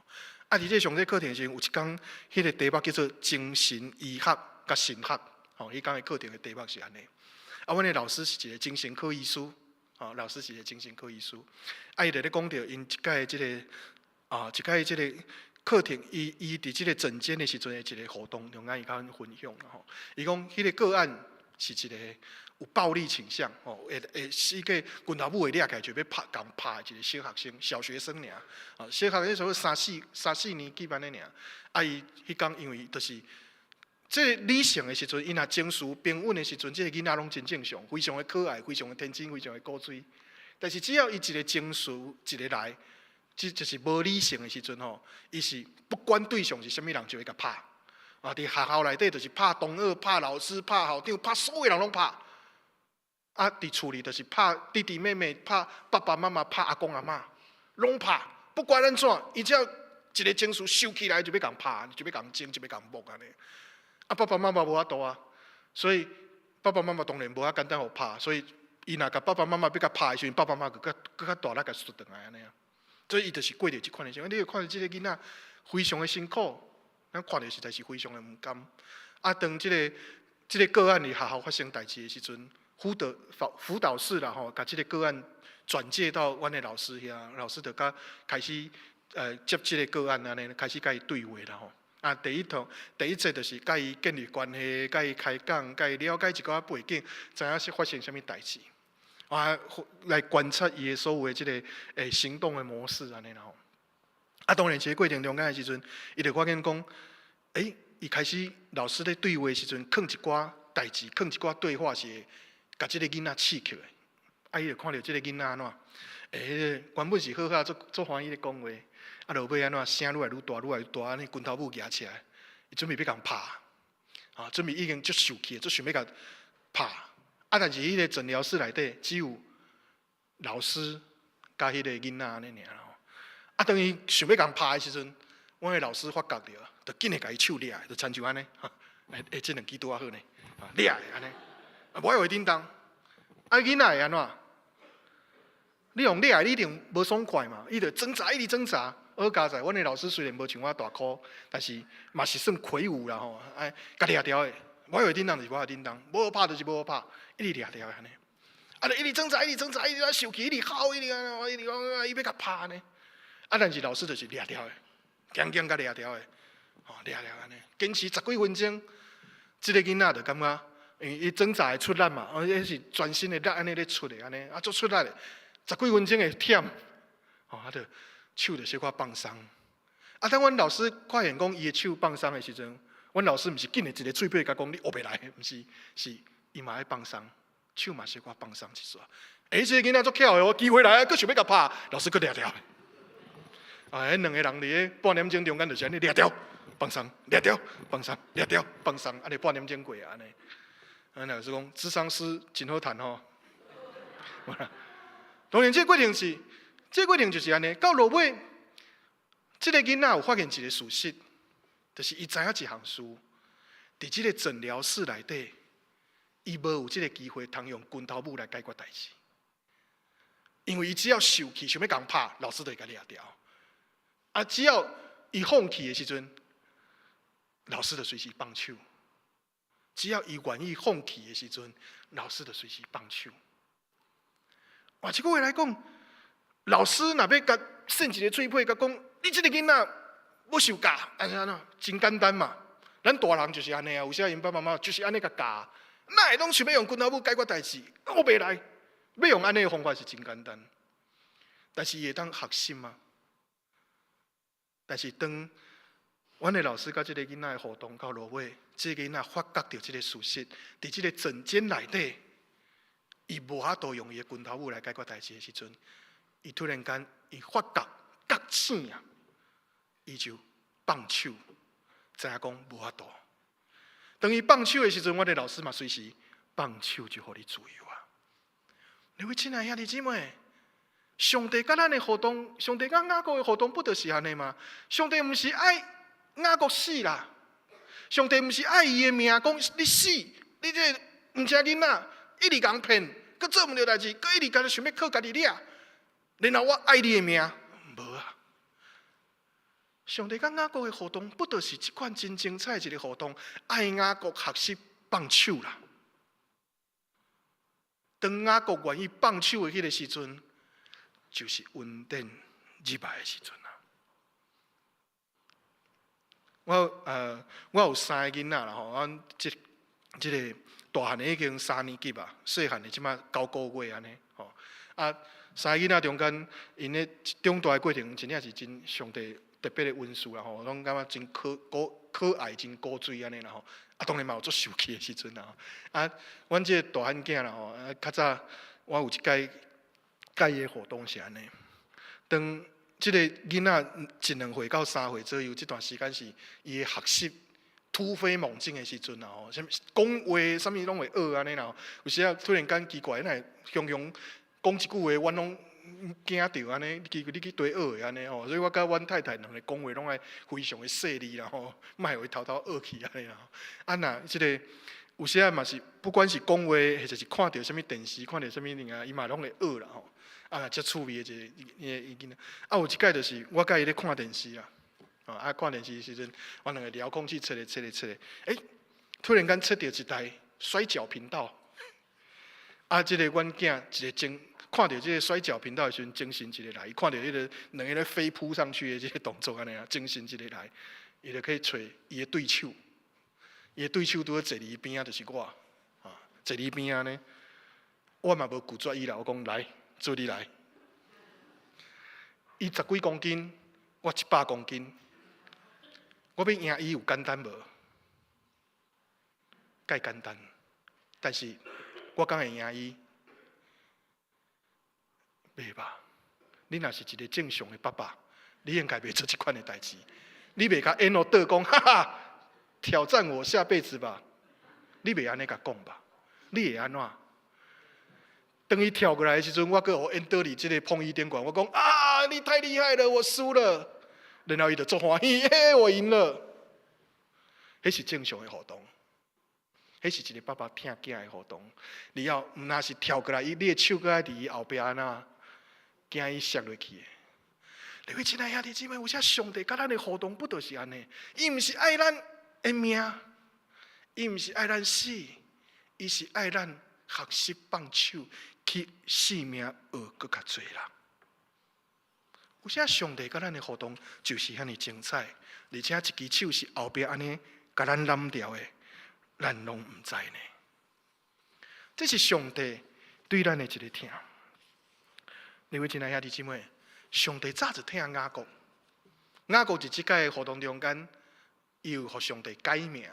啊，佇這上這個課程時陣，有一工彼个題目叫做精神醫學佮神學，吼，彼工的課程的題目是按呢。啊，阮的老師是一個精神科醫師，吼，老師是一個精神科醫師。啊，伊就咧講著𪜶一擺這个一擺這个課程，伊佇這个診間的時陣的一個互動中間，伊共阮分享啦吼。伊講彼个個案是一個有暴力傾向，吼，會四個拳頭母會掠起來就欲拍共拍的一個小學生，小學生爾，小學生差不多三四年級按呢爾。啊，伊彼工因為就是這个理性的時陣，伊若情緒平穩的時陣，這个囡仔攏真正常，非常的可愛，非常的天真，非常的古錐。但是只要伊一个情緒一个來，這就是無理性的時陣吼，伊是不管對象是啥物人，就會共拍。啊，佇學校內底就是拍同學、拍老師、拍校長、拍所有人攏拍。啊，佇厝裡就是拍弟弟妹妹、拍爸爸媽媽、拍阿公阿嬤，攏拍。不管按怎，伊只要一个情緒收起來，就欲共拍，就欲共整，就欲共摸按呢。啊，爸爸媽媽無法度啊，所以爸爸媽媽當然無遐簡單予拍，所以伊若共爸爸媽媽欲共拍的時陣，爸爸媽媽閣較大力共摔轉來按呢。所以伊就是過著這款的生活。你會看著這个囡仔非常的辛苦，咱看著實在是非常的毋甘。啊，當這个個案佇學校發生代誌的時陣，輔導室啦吼，共這个個案轉介到阮的老師遐，老師就佮開始接這个個案按呢，開始共伊對話啦吼。啊，第一堂第一節就是共伊建立關係，共伊開講，共伊了解一寡背景，知影是發生啥物代誌，啊，來觀察伊的所有的這个行動的模式按呢啦吼。啊，當然，這个過程中間的時陣，伊就發現講，欸，伊開始老師咧對話的時陣，囥一寡代誌，囥一寡對話是共這个囡仔刺激的。啊，伊就看著這个囡仔按怎？欸，彼个原本是好好足足歡喜咧講話，啊，落尾按怎聲愈來愈大，愈來愈大，按呢拳頭母舉起來，伊準備欲共拍，啊，準備已經足受氣，足想欲共拍。啊，但是彼个診療室內底只有老師佮彼個囡仔按呢爾吼。啊，當伊想欲共拍的時陣，阮的老師發覺著，就緊的共伊手掠，就親像按呢，欸欸，這兩支拄仔好呢，啊，掠按呢，啊，無愛予伊振動。啊，囡仔會按怎？你用掠，你一定無爽快嘛，伊就掙扎，一直掙扎。好佳哉，阮的老師雖然無像我大箍，但是嘛是算魁梧啦吼，哎，共掠牢的，無愛予伊振動就是無愛予伊振動，無好拍就是無好拍，一直掠牢按呢。啊，就一直掙扎，一直掙扎，一直受氣，一直哭，一直按怎，一直講伊欲共拍呢。啊，但是老師就是掠牢的，緊緊共掠牢的，吼，掠牢按呢，堅持十幾分鐘，這个囡仔就感覺，因為伊掙扎會出力嘛，哦，彼是全身的力按呢咧出的按呢，啊，足出力的，十幾分鐘會忝，吼，啊，就手就小可放鬆。啊，當阮老師發現講伊的手放鬆的時陣，阮老師毋是緊的一个喙皮共講你學袂來，毋是，是伊嘛愛放鬆，手嘛小可放鬆一撮。欸，這个囡仔足巧的哦，機會來啊，閣想欲共拍，老師閣掠牢。啊，彼兩个人佇咧半點鐘中間就是按呢掠牢，放鬆，掠牢，放鬆，掠牢，放鬆，按呢半點鐘過啊，按呢。啊，老師講，諮商師真好趁吼。當然，這個過程是，這個過程就是按呢，到落尾，這个囡仔有發現一個事實，就是伊知影一項事，佇這個診療室內底，伊無有這個機會通用拳頭母來解決代誌，因為伊只要受氣想欲共拍，老師就會共掠牢。啊，只要伊放棄的時陣，老師就隨時放手。只要伊願意放棄的時陣，老師就隨時放手。換一句話來講，老師若欲共扇一个喙皮，共講，你這个囡仔欲受教，按怎怎，真簡單嘛。咱大人就是按呢啊，有時𪜶爸爸媽媽就是按呢共教，哪會攏想欲用拳頭母解決代誌？我袂來，欲用按呢的方法是真簡單，但是伊會當學習嗎？但是當阮的老師佮這个囡仔的互動到落尾，這个囡仔發覺著這个事實，佇這個診間內底，伊無法度用伊的拳頭母來解決代誌的時陣，伊突然間伊發覺覺醒啊，伊就放手，知影講無法度。當伊放手的時陣，阮的老師嘛隨時放手就予你自由啊。兩位親愛兄弟姊妹，上帝佮咱的互動，上帝佮雅各的互動，不就是按呢嗎？上帝毋是愛雅各死啦，上帝毋是愛伊的命，講你死，你這个毋正囡仔，一直共騙，閣做毋著代誌，閣一直干焦想欲靠家己掠，然後我愛你的命，無啊！上帝佮雅各的互動，不就是這款真精彩的一个互動？愛雅各學習放手啦。當雅各願意放手的彼个時陣，就是恩典入來的時陣啊！我有三个囡仔啦吼，阮這個大漢的已經三年級啊，細漢的這馬9個月按呢吼。啊，三个囡仔中間，𪜶咧長大的過程，真正是真上帝特別的恩賜啦吼，攏感覺真可可可愛、真古錐按呢啦吼。啊，當然嘛有足受氣的時陣啦。啊，阮這個大漢囝啦吼，啊，較早我有一擺佮伊的互動是按呢，當這个囡仔一兩歲到3歲左右，這段時間是伊的學習突飛猛進的時陣啦吼，啥物講話，啥物攏會學按呢啦。有時啊突然間奇怪，哪會雄雄講一句話，阮攏驚著按呢，奇怪你去佗學的按呢吼，所以我佮阮太太兩个講話攏愛非常的細膩啦吼，莫予伊偷偷學去按呢啦。啊若這个有時啊嘛是，不管是講話，或者是看著啥物電視，看著啥物物件，伊嘛攏會學啦吼。啊，遮趣味的一个伊个囡仔。啊，有一擺就是我佮伊咧看電視啦，啊，看電視的時陣，阮兩个遙控器切咧切咧切咧，欸，突然間切著一台摔角頻道。啊，這个阮囝一个精，看著這个摔角頻道的時陣，精神一个來，伊看著彼个兩个咧飛撲上去的這个動作按呢啊，精神一个來，伊就去揣伊的對手，伊的對手拄好坐佇伊邊仔，就是我，啊，坐佇邊仔呢，我嘛無拒絕伊啦，我講來，做你來。伊十幾公斤，我100公斤，我欲贏伊有簡單無？蓋簡單，但是我敢會贏伊？袂吧？你若是一個正常的爸爸，你應該袂做這款的代誌。你袂共緣路倒講，哈哈，挑戰我下輩子吧？你袂按呢共講吧？你會按怎？當伊跳過來的時陣，我閣予緣倒佇這個碰椅頂懸，我講啊，你太厲害了，我輸了。然後伊就足歡喜，嘿，我贏了。彼是正常的互動，彼是一個爸爸疼囝的互動。你猶毋若是跳過來，伊你的手閣愛佇伊後壁按怎，驚伊摔落去。各位親愛兄弟姊妹，有時上帝佮咱的互動不就是按呢？伊毋是愛咱的命，伊毋是愛咱死，伊是愛咱學習放手，去性命學閣較濟啦。有時上帝佮咱的互動就是遐爾精彩，而且一支手是後壁按呢共咱攬牢的，咱攏毋知呢。這是上帝對咱的一個疼。各位親愛兄弟姊妹，上帝早就疼雅各。雅各佇這擺的互動中間，伊有予上帝改名。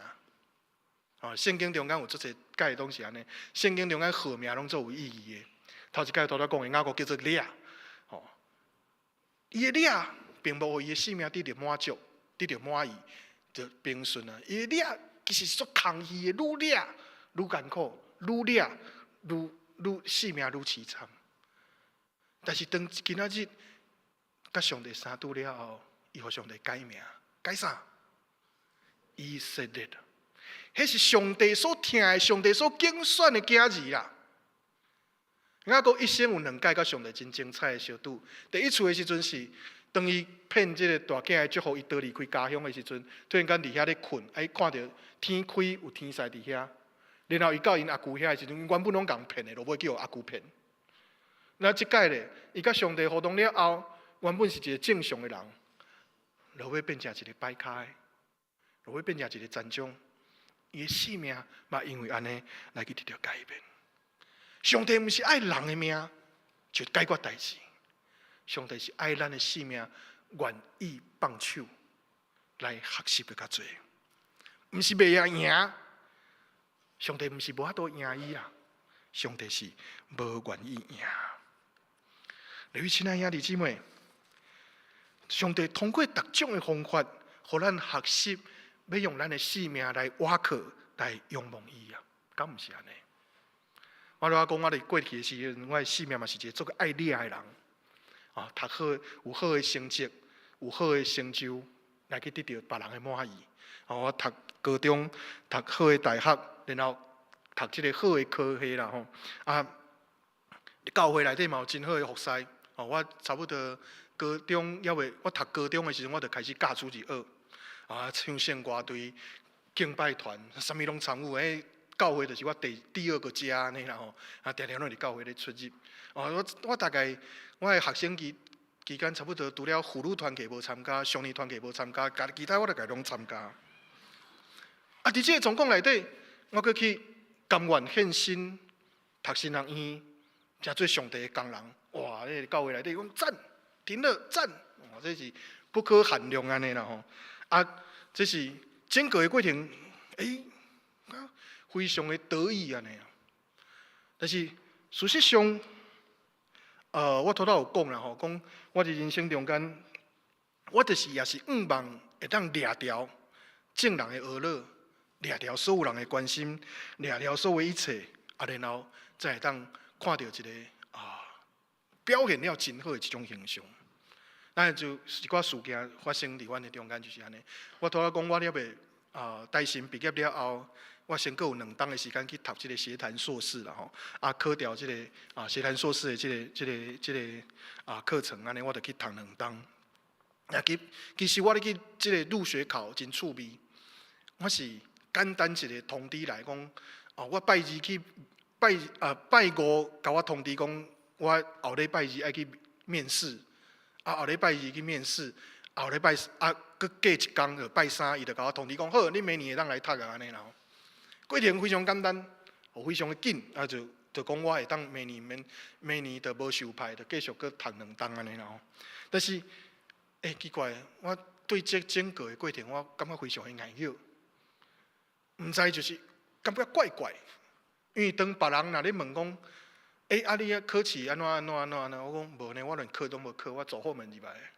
啊，聖經中間有足濟改攏是按呢。聖經中間號名攏足有意義的。頭一擺拄才講的雅各叫做掠，吼，伊的掠並無予伊的性命得著滿足，得著滿意，就平順啊。伊的掠其實是足空虛的，愈掠愈艱苦，愈掠愈愈性命愈淒慘。但是當今仔日佮上帝相拄了後，伊予上帝改名，改啥？以色列。彼是上帝所疼的、上帝所揀選的囝兒啦。雅各一生有兩擺佮上帝真精彩的相拄。第一次的時陣是當伊騙這個大囝的祝福，伊逃離開家鄉的時陣，突然間佇遐咧睏，啊伊看著天開有天使佇遐，然後伊到𪜶阿舅遐的時陣，原本攏共騙的，落尾去予阿舅騙。那這擺咧，伊佮上帝互動了後，原本是一個正常的人，落尾變成一個擺跤的，落尾變成一個殘障。伊的性命嘛，因為按呢來去得著改變。上帝毋是愛人的命就解決代誌，上帝是愛咱的性命，願意放手來學習的較濟，毋是袂曉贏。上帝毋是無法度贏伊啊，上帝是無願意贏。各位親愛兄弟姊妹，上帝通過各種的方法，予咱學習欲用咱的性命來倚靠、來仰望伊啊，敢毋是按呢？我拄仔講，我佇過去的時陣，我的性命嘛是一個足愛掠的人，啊，讀好有好的成績，有好的成就，來去得著別人的滿意。哦，我讀高中，讀好的大學，然後讀這個好的科系啦吼。啊，教會內底嘛有真好的服侍。哦，我差不多高中猶未，我讀高中的時陣，我就開始教主日學，啊，唱聖歌隊、敬拜團，啥物攏參與。彼教會就是我第二個家按呢啦吼。啊，定定攏佇教會咧出入。哦，我大概我的學生期間差不多除了婦女團契無參加，少年團契無參加，其他我大概攏參加。啊，佇這個狀況內底，我閣去甘願獻身讀神學院，成做上帝的工人。哇！彼個教會內底講讚，聽了讚，哇！這是不可限量按呢啦吼。啊，這是整個的過程，欸，非常的得意按呢。但是事實上，我頭拄有講啦吼，講我佇人生中間，我就是也是向望會當掠牢眾人的呵咾，掠牢所有人的關心，掠牢所有一切，啊，然後才會當看著一個啊表現了真好的一種形象。咱就一寡事件發生佇阮的中間就是按呢。我拄仔講，我猶未啊大神畢業了後，我先閣有2冬的時間去讀這個協談碩士啦吼，啊考著這個啊協談碩士的這個啊課程，按呢我就去讀兩冬。啊，其實我咧去這個入學考真趣味，我是簡單一個通知來講，哦，我拜二去拜啊拜五，共我通知講，我後禮拜二愛去面試，啊後禮拜二去面試，後禮拜啊閣過一工就拜三，伊就共我通知講，好，你明年會當來讀啊按呢啦。過程非常簡單，非常的緊，啊就講我會當明年免明年就無受派，就繼續閣讀兩冬按呢啦。但是，欸，奇怪，我對這整個的過程，我感覺非常的礙眼，毋知就是感覺怪怪。因為當別人若咧問講，欸，啊你啊考試按怎按怎按怎按怎，我講無呢，我連考都無考，我走後門入來。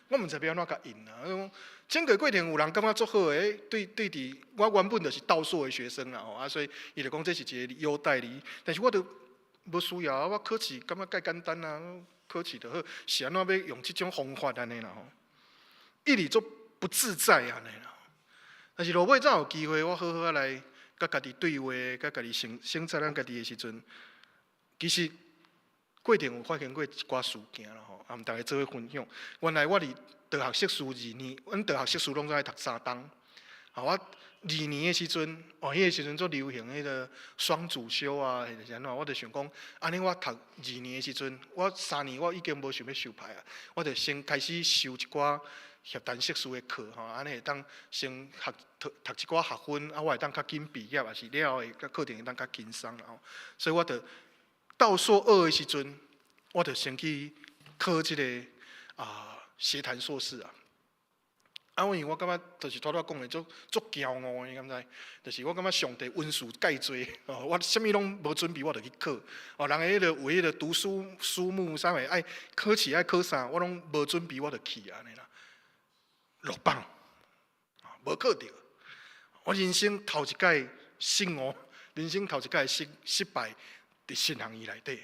我毋知欲按怎共應啊。我講整個過程有人感覺足好的，對對佇我原本就是倒數的學生啦吼，啊所以伊就講這是一個優待你，但是我都無需要啊，我考試感覺蓋簡單啊，考試就好，是按怎欲用這種方法按呢啦吼，一直足不自在按呢啦。但是落尾才有機會，我好好仔來佮家己對話，佮家己省省察咱家己的時陣，其實過程有發生過一寡事件啦吼，啊，毋逐家做伙分享。原來我佇大學碩士二年，阮大學碩士攏總愛讀三冬。啊，我二年的時陣，哦，彼個時陣足流行彼個雙主修啊，或者是按怎，我就想講，按呢我讀二年的時陣，我三年我已經無想欲收牌啊，我就先開始修一寡協單碩士的課吼，按呢會當先學讀讀一寡學分，啊，我會當較緊畢業，抑是了後的課程會當較輕鬆啦吼。所以我就到碩二的時陣，我就先去考這個啊協談碩士啊。啊，因為我感覺就是拄才講的足足驕傲的，你敢知？就是我感覺上帝恩賜蓋濟，哦，我啥物攏無準備，我就去考。哦，人的彼個有彼個讀書書目啥物愛考試愛考啥，我攏無準備，我就去按呢啦。落榜，無考著。我人生頭一擺失誤，人生頭一擺失失敗，佇神學院內底。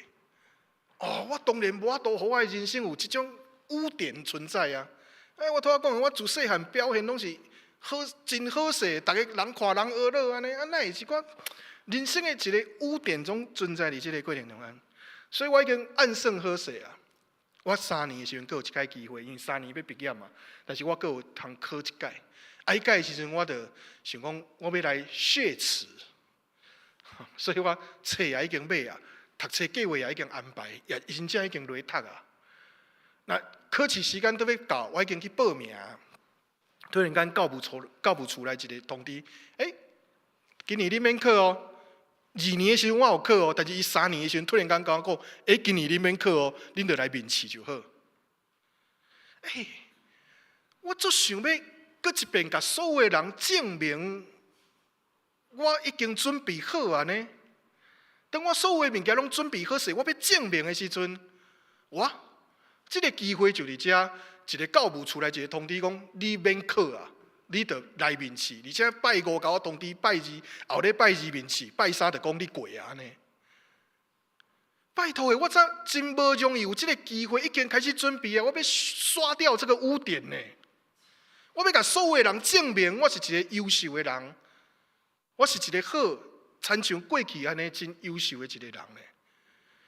哦，我當然無法度予我的人生有這種污點存在啊！欸，我拄仔講，我自細漢表現攏是好，真好勢，逐个人看人學樂按呢，啊，哪會一寡人生的一個污點總存在佇這個過程中間，所以我已經暗算好勢啊。我三年的時陣，閣有一擺機會，因為三年欲畢業嘛，但是我閣有通考一擺。啊，彼擺的時陣，我就想講，我欲來雪恥，所以我冊也已經買啊，讀冊計劃也已經安排，也真正已經落讀啊。那考試時間都欲到，我已經去報名。突然間教務處來一個通知，欸，今年你免考哦。二年的時陣我有考哦，但是伊三年的時陣突然間共我講，欸，今年你免考哦，恁著來面試就好。欸，我足想欲閣一遍共所有的人證明，我已經準備好啊呢。當我所有的物件攏準備好勢，我欲證明的時陣，我這個機會就佇遮，一個教務處來一個通知講，你免考啊，你著來面試，而且拜五共我通知，拜二後禮拜二面試，拜三就講你過啊按呢。拜託的，我才真無容易有這個機會，已經開始準備啊！我欲刷掉這個污點呢。我欲共所有的人證明，我是一個優秀的人，我是一個好，親像過去按呢真優秀的一個人呢。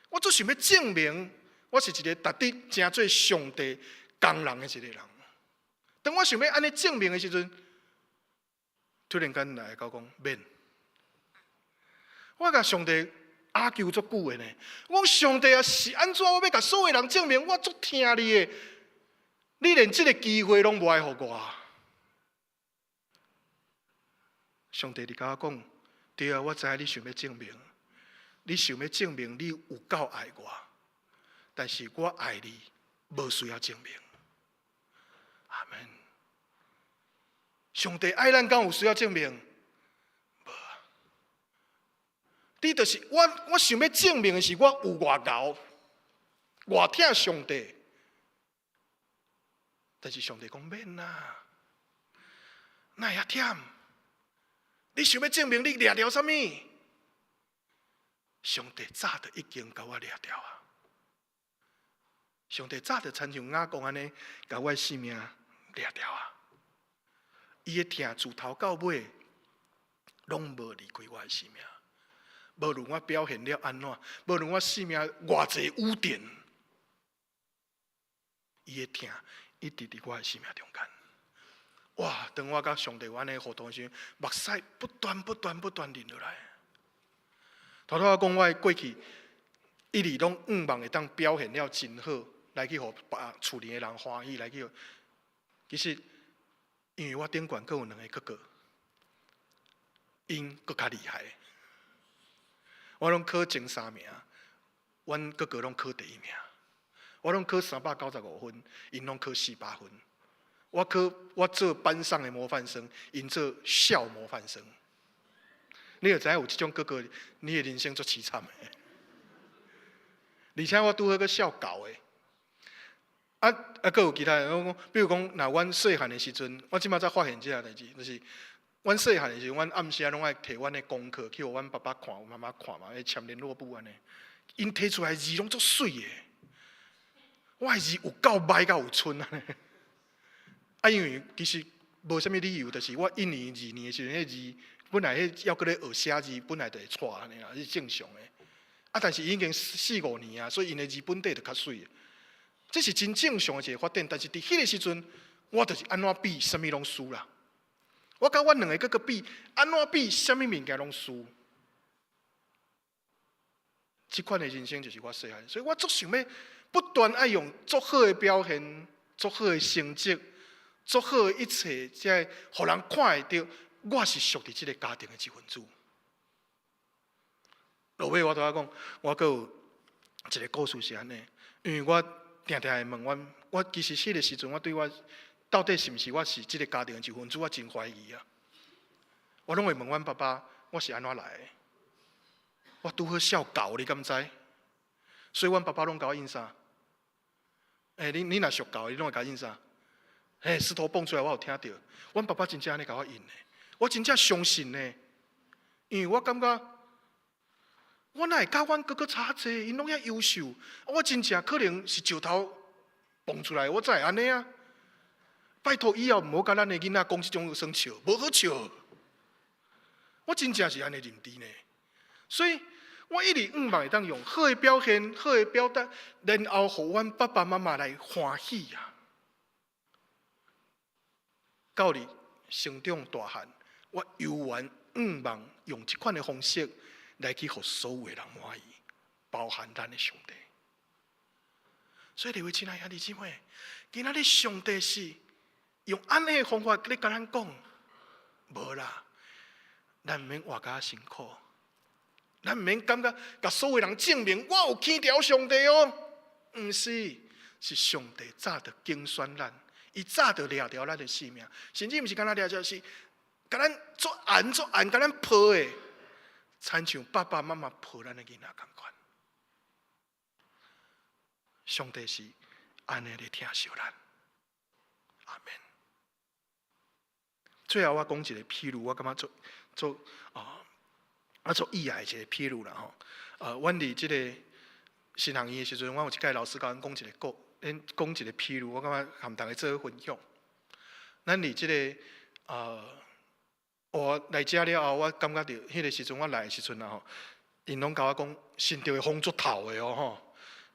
我足想欲證明，我是一個值得成做上帝工人的一個人。當我想欲按呢證明的時陣，突然間來共我講免。我共上帝阿求足久的呢。我講上帝啊，是按怎？我欲共所有人證明，我足疼你的，你連這個機會攏無愛予我。上帝佇共我講，對啊，我知影你想欲證明，你想欲證明你有夠愛我，但是我愛你，無需要證明。阿門。上帝愛咱，敢有需要證明？無。你就是我，我想欲證明的是我有偌𠢕，偌疼上帝。但是上帝講免啦，哪會遐忝？你想欲證明你掠著啥物？上帝早就已經共我掠著啊！上帝早就親像雅各按呢，共我的性命掠著啊！伊的疼自頭到尾，攏無離開我的性命。無論我表現了按怎，無論我性命偌濟污點，伊的疼一直佇我的生命中間。哇！當我佮上帝有按呢互動時，目屎不斷、不斷、不斷淋落來。頭拄仔講我的過去，一直攏向望會當表現了真好，來去予別厝裡的人歡喜，來去。其實，因為我頂懸閣有兩个哥哥，𪜶閣較厲害。我攏考前三名，阮哥哥攏考第一名。我攏考395分，𪜶攏考400分。我考我做班上的模範生，𪜶做校模範生。你就知影有這種哥哥，你的人生足淒慘的。而且我拄好閣數厚的。啊啊，閣有其他的，我講，比如講，若阮細漢的時陣，我這擺才發現這項代誌，就是阮細漢的時陣，阮暗時仔攏愛提阮的功課去予阮爸爸看、媽媽看嘛，愛簽聯絡簿按呢。𪜶提出來字攏足媠的，我的字有夠䆀甲有賰按呢。啊，因為其實無啥物理由，就是我一年、二年的時陣，彼字本來彼猶閣咧學寫字，本來就會錯按呢啦，是正常的。啊，但是已經四五年啊，所以𪜶的字本底就較媠。這是真正常的一個發展，但是佇彼個時陣，我就是按怎比，啥物攏輸啦。我佮阮兩个哥哥比，按怎比，啥物物件攏輸。這款的人生就是我細漢，所以我足想欲不斷愛用足好的表現、足好的成績、足好的一切，才會予人看會著，我是屬佇這个家庭的一份子。落尾我拄仔講，我閣有一个故事是按呢，因為我定定會問阮，我其實彼个時陣，我對我到底是毋是我是這个家庭的一份子，我真懷疑啊。我攏會問阮爸爸，我是按怎來的？我拄好數厚，你敢知？所以阮爸爸攏共我印啥？欸，你若屬猴，你攏會共印啥？嘿，石頭蹦出來，我有聽著。阮爸爸真正按呢共我印的，我真正相信呢，因為我感覺我哪會佮阮哥哥差濟，𪜶攏遐優秀，我真正可能是石頭蹦出來，我才會按呢啊。拜託以後毋好佮咱的囡仔講這種耍笑，無好笑。我真正是按呢認知呢，所以我一直向望會當用好的表現、好的表達，然後予阮爸爸媽媽來歡喜啊。到佇成長大漢，我猶原向望用這款的方式來去予所有的人滿意，包含咱的上帝。所以，各位親愛兄弟姊妹，今仔日上帝是用按呢的方法咧共咱講，無啦，咱毋免活甲辛苦，咱毋免感覺共所有人證明我有起牢上帝哦，毋是，是上帝早就揀選咱，伊早就掠著咱的性命，甚至毋是干焦掠著，是共咱足絚足絚，共咱抱的，親像爸爸媽媽抱咱的囡仔仝款。上帝是按呢咧疼惜咱，阿們。最後我講一個譬喻，我感覺足足啊，啊足意愛一個譬喻啦吼。阮佇這個神學院的時陣，阮有一屆老師共阮講一個故，𪜶講一個譬喻，我感覺含逐家做分享。咱佇這个我來遮了後，我感覺著彼个時陣我來的時陣啊吼，𪜶攏共我講新竹的風足透的哦吼。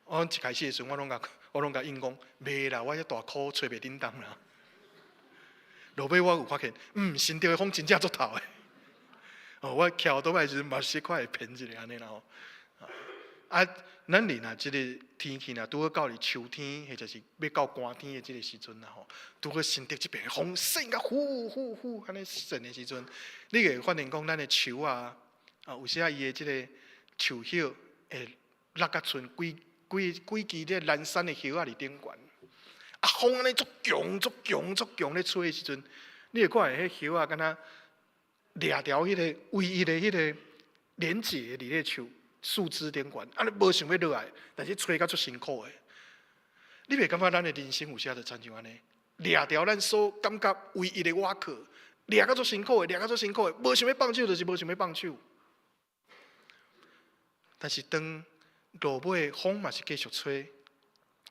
我一開始的時陣，我攏共𪜶講，袂啦，我遐大箍吹袂振動啦。落尾我有發現，新竹的風真正足透的。哦，我騎倒來時陣嘛，小可會偏一下按呢啦吼。啊，咱佇若這个天氣若拄好到佇秋天，或者是欲到寒天的這个時陣啦吼，拄好新竹這邊風扇甲呼呼呼按呢扇的時陣，你會發現講咱的樹啊，啊有時啊伊的這个樹葉會落甲賰規規規支這個蘭山的葉仔佇頂懸，啊風按呢足強足強足強咧吹的時陣，你會看見彼葉仔敢若掠牢彼个唯一的彼个連接佇咧樹樹枝頂懸，啊你無想欲落來，但是吹甲足辛苦的。你袂感覺咱的人生有時就親像按呢，掠牢咱所感覺唯一的倚靠，掠甲足辛苦的，掠甲足辛苦的，無想欲放手就是無想欲放手。但是當落尾風嘛是繼續吹，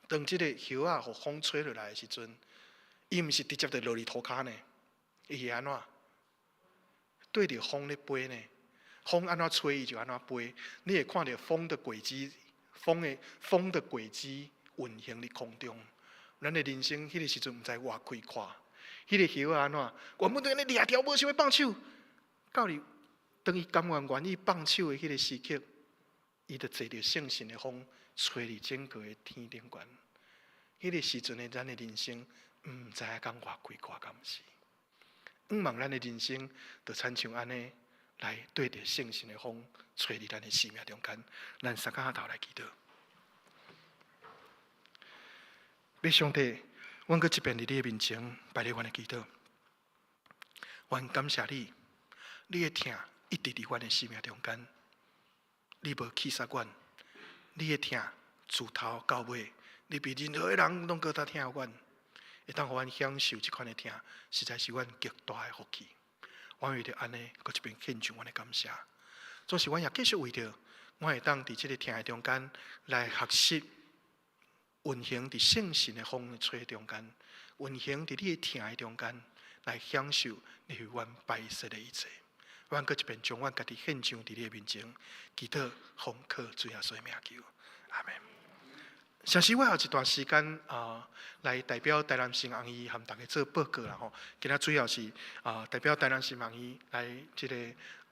當這個葉仔予風吹落來的時陣，伊毋是直接就落佇塗跤呢，伊會按怎？對著風咧飛呢？風按怎吹，伊就按怎飛。你會看著風的軌跡，風的軌跡運行佇空中。咱的人生彼个時陣毋知偌開闊，彼个葉仔按怎？原本都按呢掠牢，無想欲放手，到佇當伊甘願願意放手的彼个時刻，伊就坐著聖神的風，吹佇整個的天頂懸。彼个時陣的咱的人生，毋知影講偌開闊，敢毋是？向望咱的人生，就親像按呢來對著聖神的風，吹佇咱的生命中間。咱三跤頭來祈禱。父上帝，阮閣一遍佇你的面前，擺佇阮的祈禱。阮感謝你，你的疼一直佇阮的生命中間。你無棄殺阮，你的疼自頭到尾，你比任何一人攏閣較疼阮，會當予阮享受這款的疼，實在是阮極大的福氣。阮為著按呢，閣一遍獻上阮的感謝。總是阮也繼續為著，阮會當佇這个疼的中間來學習運行佇聖神的風吹中間，運行佇你的疼的中間，來享受你為阮擺設的一切。阮閣一遍將阮家己獻上佇你的面前，祈禱奉靠主耶穌的名求，阿門。上時我有一段時間啊，來代表台南神學院和大家做報告啦吼。今仔主要是啊，代表台南神學院來這个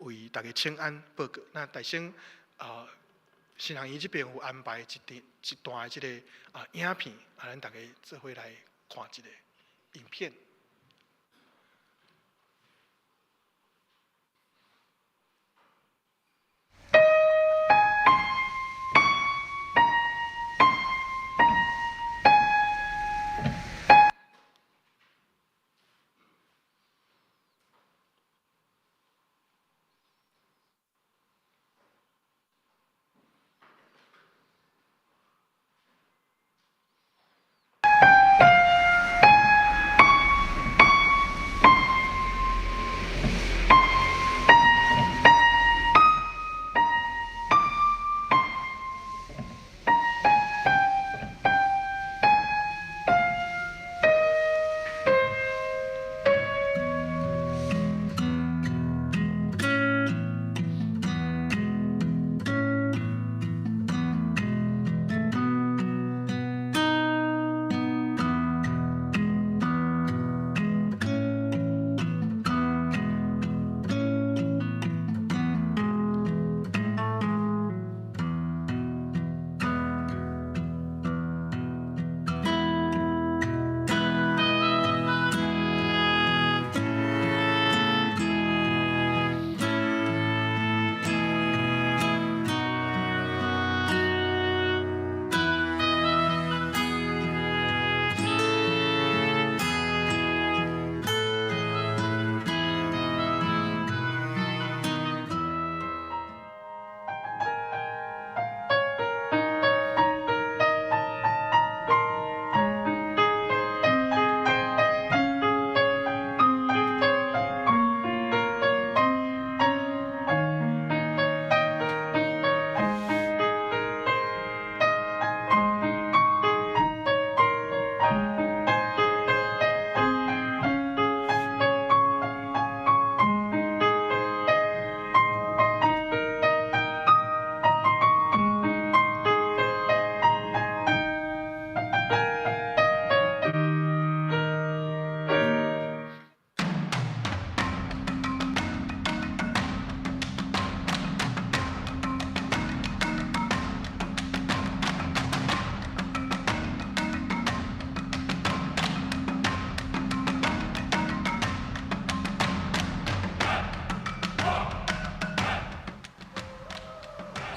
為大家請安報告。那大先啊，神學院這邊有安排一段的這个啊影片，啊，咱大家做伙來看一个影片。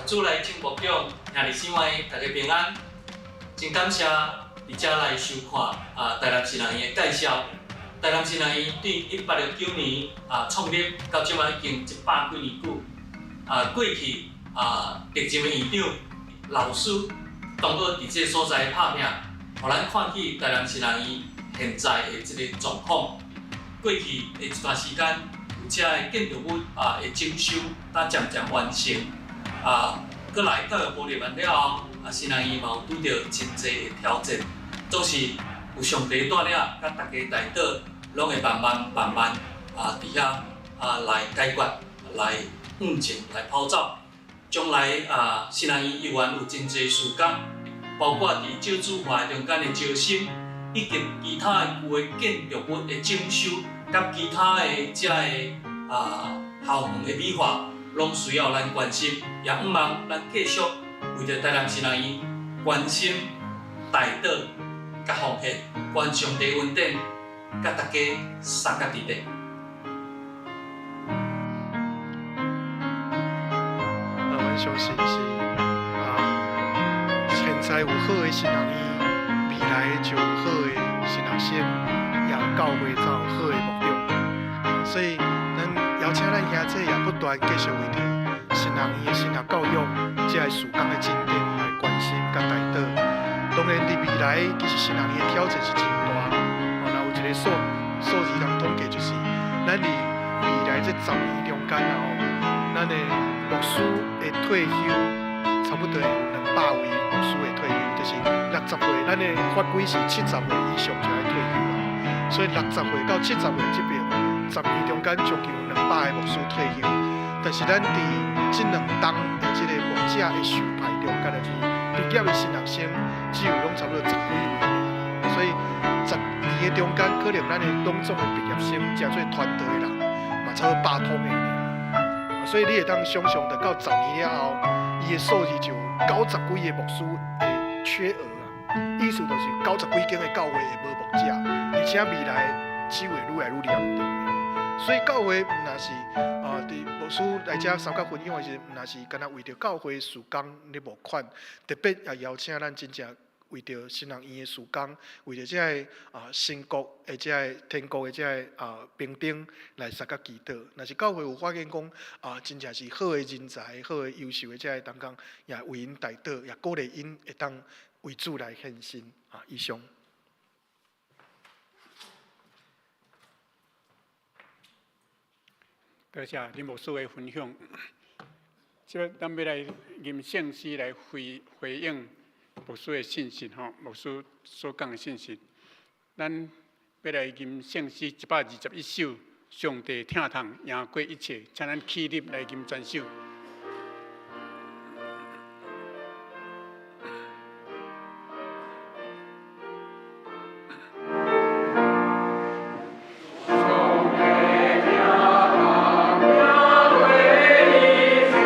主內請牧長，兄弟姊妹，大家平安。真感謝佇遮來收看啊，台南神學院的介紹。台南神學院對1869年啊創立，到這擺已經100幾年久。啊，過去啊，歷任的院長、老師，當過佇這个所在拍拚，予咱看見台南神學院現在的這个狀況。過去的一段時間，有遮的建築物啊的整修，才漸漸完成。啊，閣來教育部入來了後，啊，神學院嘛有拄著真濟的挑戰，總是有上帝帶領，佮大家代禱，攏會慢慢慢慢啊，佇遐啊來解決，來向前來跑走。將來啊，神學院猶原有真濟事工，包括佇少子化中間的招生，以及其他的舊的建築物的整修，佮其他的遮的啊校園的美化。攏需要咱關心，也向望咱繼續為著台南神學院關心、代禱、佮奉獻，願上帝恩典，佮大家相佮佇咧。啊，阮相信是啊，現在有好的神學院，未來就有好的神學生，也教會才有好的牧長。所以，咱邀請咱兄姊也不斷繼續為著神學院的神學教育，這个事工的進展來關心佮代禱。當然，佇未來，其實神學院的挑戰是真大。哦，若有一個數字通統計，就是咱佇未來這十年中間啊，吼，咱的牧師會退休，差不多會有200位牧師會退休，就是60歲，咱的法規是70歲以上就愛退休啦。所以60歲到70歲這爿，十年中間將近有200個牧師退休。但是咱佇這兩冬的這個牧者的授派中間，就是畢業的新學生，只有攏差不多十幾位爾。所以十年的中間，可能咱的攏總的畢業生，誠做團隊的人，嘛差不多100通个爾。所以你會當想像，著到十年了後，伊的數字就90幾个牧師的缺額啊。意思就是90幾間的教會會無牧者，而且未來只會愈來愈嚴重。所以教會毋若是啊，佇牧師來遮參加分享的時陣，毋若是干焦為著教會事工咧募款，特別也邀請咱真正為著神學院的事工，為著這个神國的這个天國的這个平頂來相佮祈禱。若是教會有發現講啊，真正是好的人才、好的優秀的這个同工，也為𪜶代禱，也鼓勵𪜶會當為主來獻身。啊，以上。多謝林牧師的分享。這咱欲來吟聖詩來回應牧師的信息吼，牧師所講的信息。咱欲來吟聖詩121首，上帝疼痛贏過一切，請咱起立來吟全首。上帝疼痛贏過一切。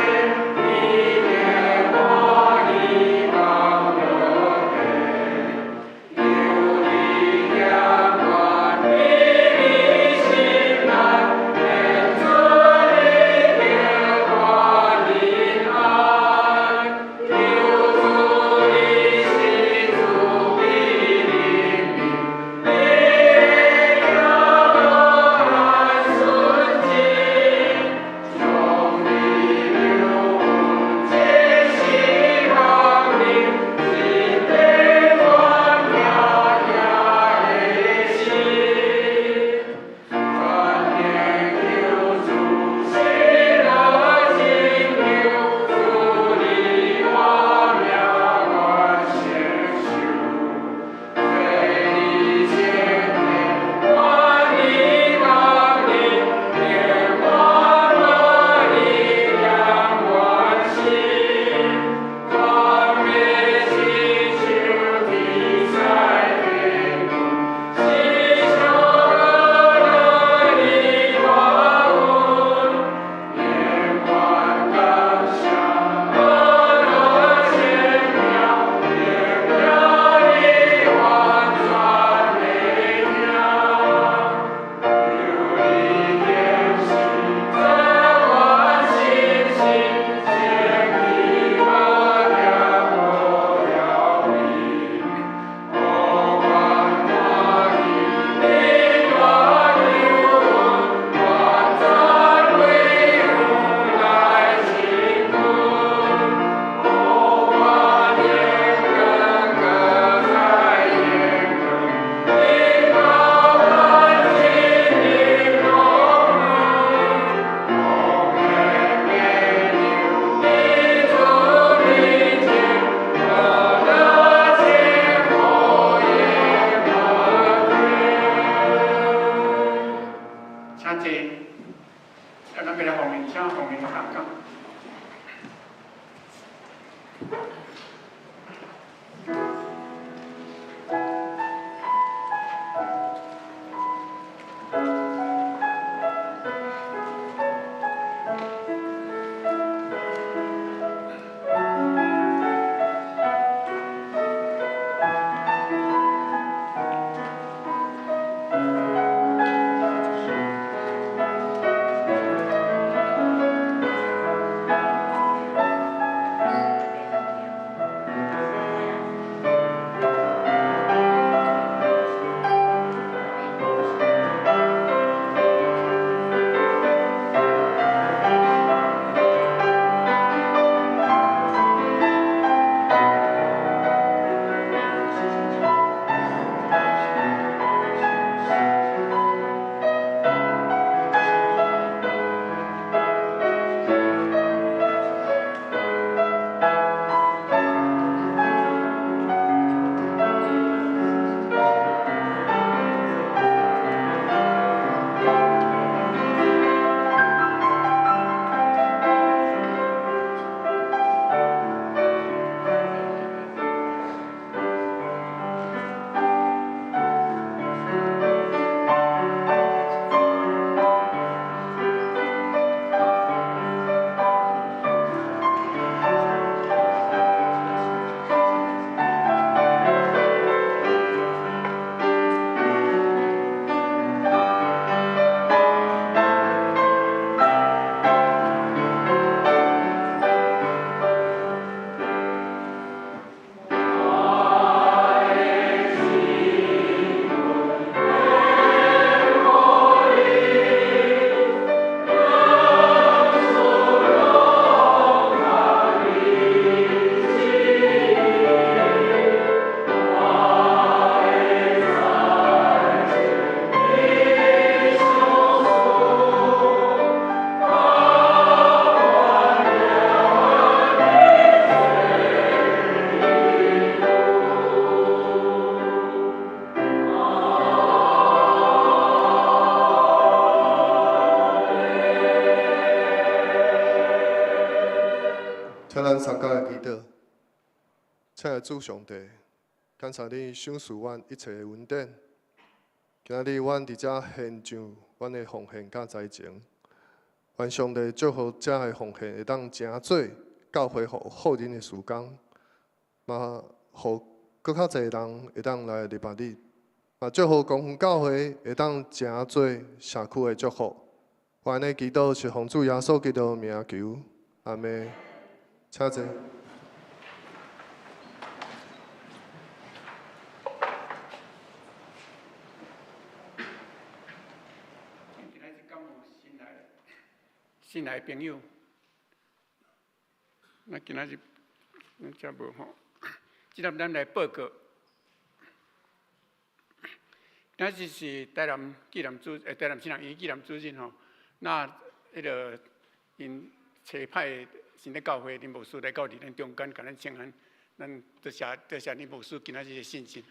參加的祈禱。親愛的主上帝，感謝你賞賜阮一切的恩典。今仔日阮佇遮獻上阮的奉獻佮才情，願上帝祝福遮的奉獻會當成做教會予好恁的事工，嘛予閣較濟人會當來認識你，嘛祝福公園教會會當成做社區的祝福。阮的祈禱是奉主耶穌基督的名求，阿們。請坐。今仔日敢有新來新來的朋友？那今仔日咱遮無吼。這粒咱來報告。今仔日是台南紀念主，台南新人醫紀念主日吼。那彼个𪜶差派新德教會林牧師來到佇咱中間，共咱請安。咱多謝多謝林牧師今仔日的信心。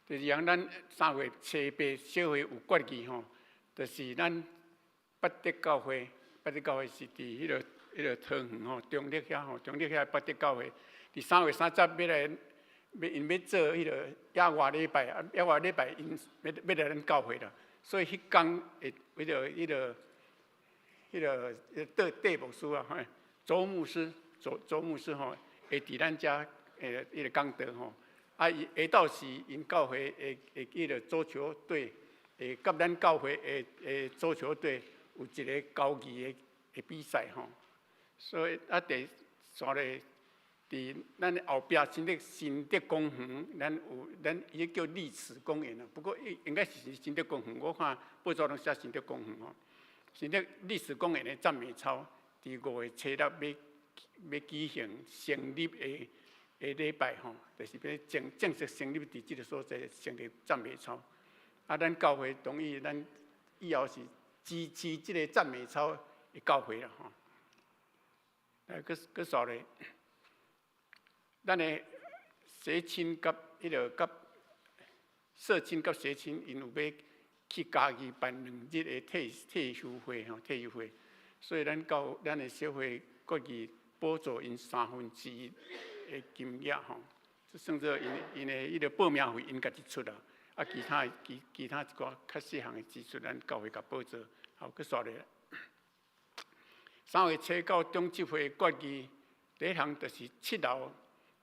第二項，咱3月7、8小會有決議吼，就是咱八德教會，八德教會是佇彼个桃園吼，中壢遐吼，中壢遐八德教會，佇3月30欲來，欲𪜶欲做彼个野外禮拜，啊，野外禮拜𪜶欲欲來咱教會啦，所以彼工會彼个戴牧師啊，嘿，周牧師，周周牧師吼，會佇咱遮彼个講道吼。啊，伊下晝是𪜶教會的的彼个足球隊，會佮咱教會的的足球隊有一个交誼的的比賽吼。所以啊，第煞咧，佇咱的後壁新德新德公園，咱有咱伊叫麗池公園啊。不過應應該是新德公園，我看報紙攏寫新德公園吼。新德麗池公園的讚美操，佇5月7日欲欲舉行成立的的禮拜吼，就是欲正正式成立佇這个所在成立讚美操。啊，咱教會同意，咱以後是支持這个讚美操的教會啦吼。來，閣閣煞咧，咱的社親佮彼个佮社親佮社親，𪜶有欲去嘉義辦2日的退退休會吼，退休會，所以咱教咱的小會決議補助𪜶1/3的金額吼，這算做𪜶𪜶的彼個報名費，𪜶家己出啦。啊，其他其其他一寡較細項的支出，咱教會共補助。好，閣煞咧。3月7到中執會決議，第一項就是七樓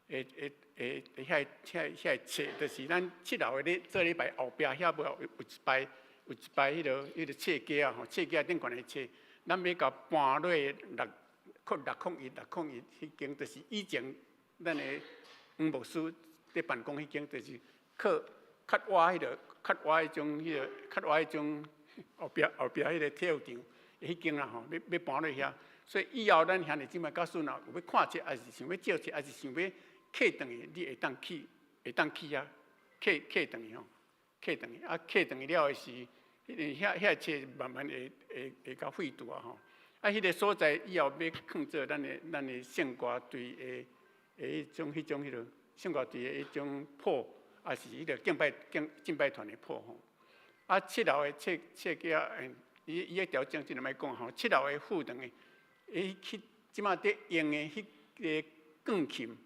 的的的的遐遐遐冊，就是咱七樓的咧做禮拜後壁遐無有一排有一排彼个冊架啊吼，冊架頂懸的冊，咱欲共搬落六空六空一六空一彼間，就是以前咱的黃牧師佇辦公彼間，就是靠較倚彼个較倚彼種彼个較倚彼種後壁後壁彼个體育場彼間啦吼，欲欲搬落遐。所以以後咱兄弟姊妹假使若有欲看冊，抑是想欲借冊，抑是想欲客轉去，你會當去，會當去遐客客轉去吼，客轉去啊，客轉去了的時，彼个遐遐冊慢慢會會會共廢除啊吼。啊，彼个所在以後欲囥做咱的聖歌隊的的彼種彼種彼个聖歌隊的彼種譜，抑是彼個敬拜敬敬拜團的譜吼。啊，七樓的冊冊架，伊伊的調整真歹講吼。七樓的副堂的，伊去這馬佇用的彼个鋼琴，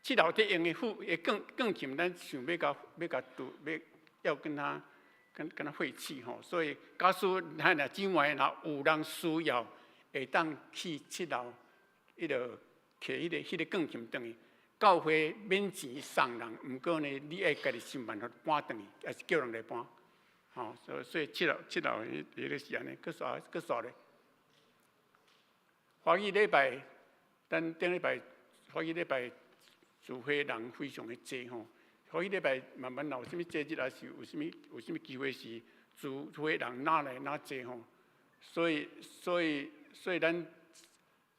七樓佇用的副的鋼鋼琴，咱想欲共欲共拄欲要跟他跟跟他廢棄吼。所以假使咱若姊妹若有人需要，會當去七樓彼个摕彼个彼个鋼琴轉去。教會免錢送人，毋過呢，你愛家己想辦法搬轉去，抑是叫人來搬。吼，所以所以七樓七樓彼彼个是按呢，閣煞閣煞咧。華語禮拜，咱頂禮拜華語禮拜聚會人非常的濟吼。華語禮拜慢慢若有啥物節日，抑是有啥物有啥物機會是聚會人若來若濟吼。所以所以所以咱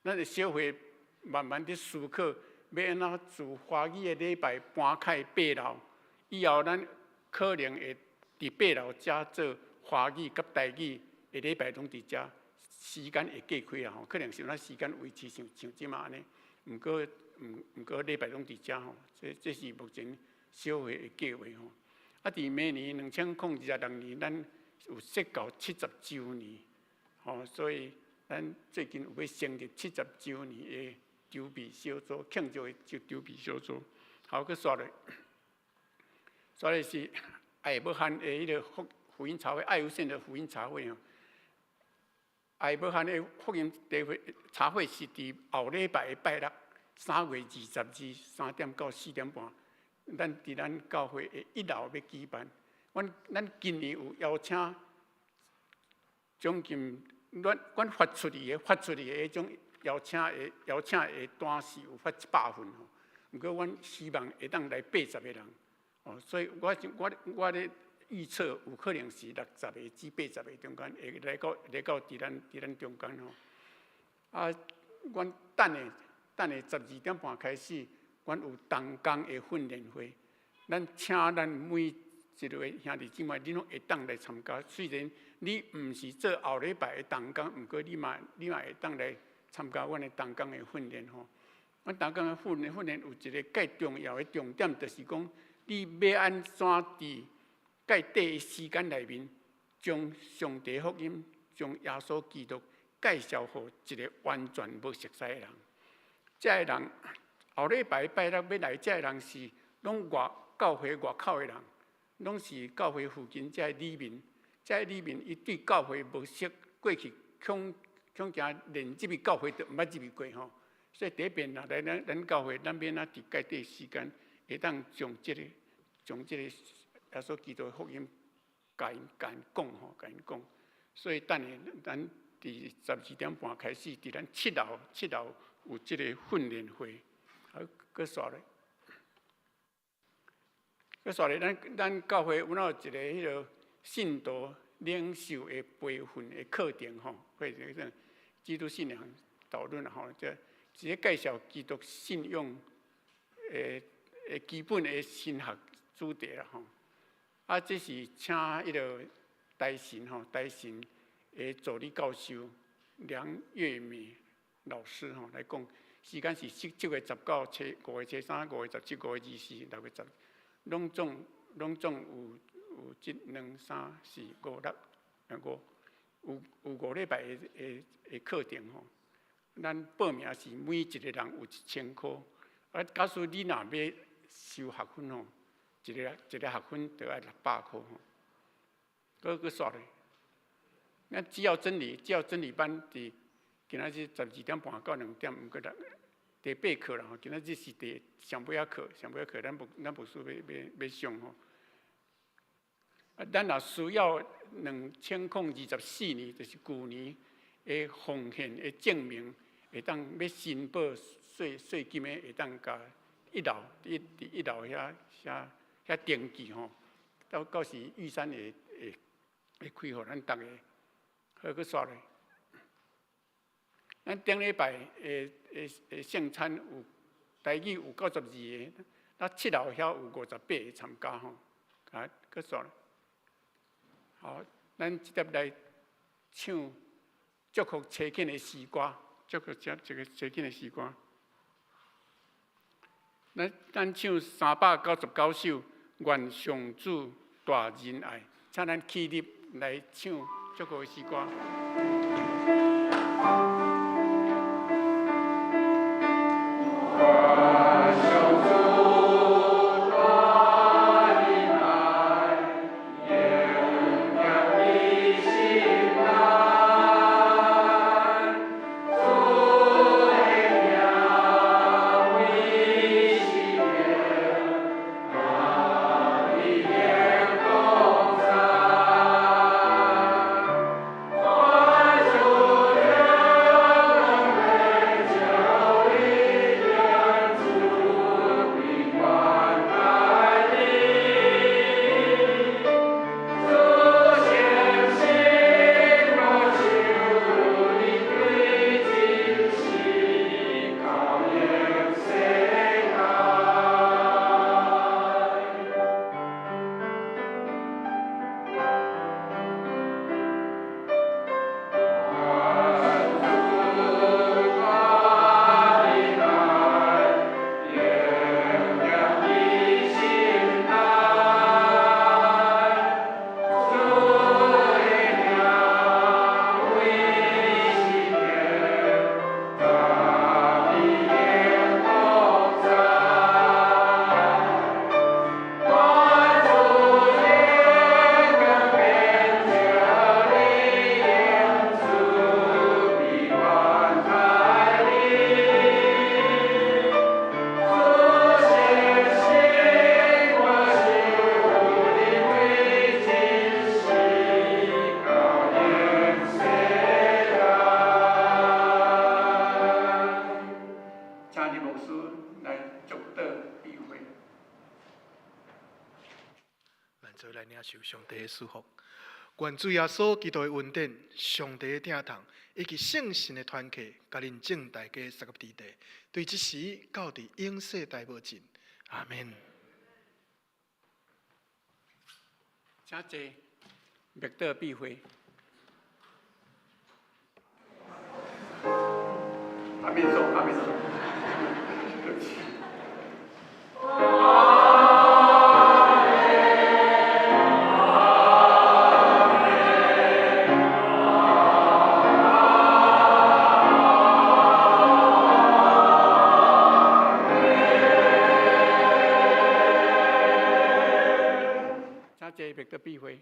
咱的小會慢慢佇思考，欲按怎自華語的禮拜搬開八樓，以後咱可能會佇八樓遮做華語佮台語的禮拜攏佇遮，時間會隔開啦吼，可能是咱時間維持像像這馬按呢，毋過毋毋過禮拜攏佇遮吼，這這是目前小會的計劃吼。啊，佇明年2026年，咱有設教70週年，吼，所以咱最近有欲成立七十週年的籌備小組，慶祝的就籌備小組。好，閣紲落，紲落是愛無限的彼个福音茶會，愛無限的福音茶會哦。愛無限的福音茶會茶會是佇後禮拜的拜六，3月22，3點到4點半，咱佇咱教會的一樓欲舉辦。阮今年有邀請將近，阮發出去的彼種邀請的單是有發100份吼，毋過阮希望會當來80個人，哦，所以我咧預測有可能是60個至80個中間會來到佇咱中間吼。啊，阮等下12點半開始，阮有同工的訓練會，咱請咱每一个兄弟姊妹，你攏會當來參加。雖然你毋是做後禮拜的同工，毋過你嘛會當來參加阮的同工的訓練吼。阮同工的訓練有一个蓋重要的重點，就是講你欲按怎佇蓋短的時間內面，將上帝福音、將耶穌基督介紹予一个完全無熟似的人。這个人後禮拜拜六欲來，這个人是攏外教會外口的人，攏是教會附近這个里民。這个里民伊對教會無熟，過去恐驚連入去教會都毋捌入去過吼。所以第一遍若來咱教會，咱欲按怎佇蓋短時間會當將這個耶穌基督的福音共𪜶講吼，共𪜶講。所以等下咱佇12點半開始，佇咱七樓有這個訓練會，好，閣紲咧，閣紲咧，咱教會阮有一个彼个信徒領袖的培訓的課程吼，或者說基督信仰導論吼，這一个介紹基督信仰的基本的神學主題啦吼。啊，這是請彼个台神吼，台神的助理教授梁月美老師吼來講，時間是7月19、初5月初3、5月17、5月24、6月10，攏總有這兩三四五六五有5禮拜的課程吼。咱報名是每一個人有1000箍，啊，假使你若欲修學分吼，一个一个學分就愛600箍吼。閣紲咧，咱只要真理班佇今仔日12點半到2點，毋過第八課啦吼，今仔日是第上尾仔課，上尾仔課咱牧師欲上吼。啊，咱若需要2024年，就是舊年的奉獻的證明，會當欲申報稅金的，會當共一樓佇一樓遐登記吼，到時玉山會開予咱逐个。好，閣紲咧。咱頂禮拜的聖餐有台語有92個，咱七樓遐有58個參加吼。啊，閣紲咧。好，咱這粒來唱祝福差遣的詩歌，祝福這這个差遣的詩歌。咱唱399首，願上主大仁愛，請咱起立來唱祝福的詩歌。願上主大仁愛。请李牧师来祝禱闭會。咱做來領受上帝的祝福。願主耶穌基督的恩典、上帝的疼痛，以及聖神的團契，佮恁眾大家三個弟弟，對這時到佇永世代無盡。阿門。請坐，默禱閉會。阿面說，阿面說，對不起。請坐，默禱閉會。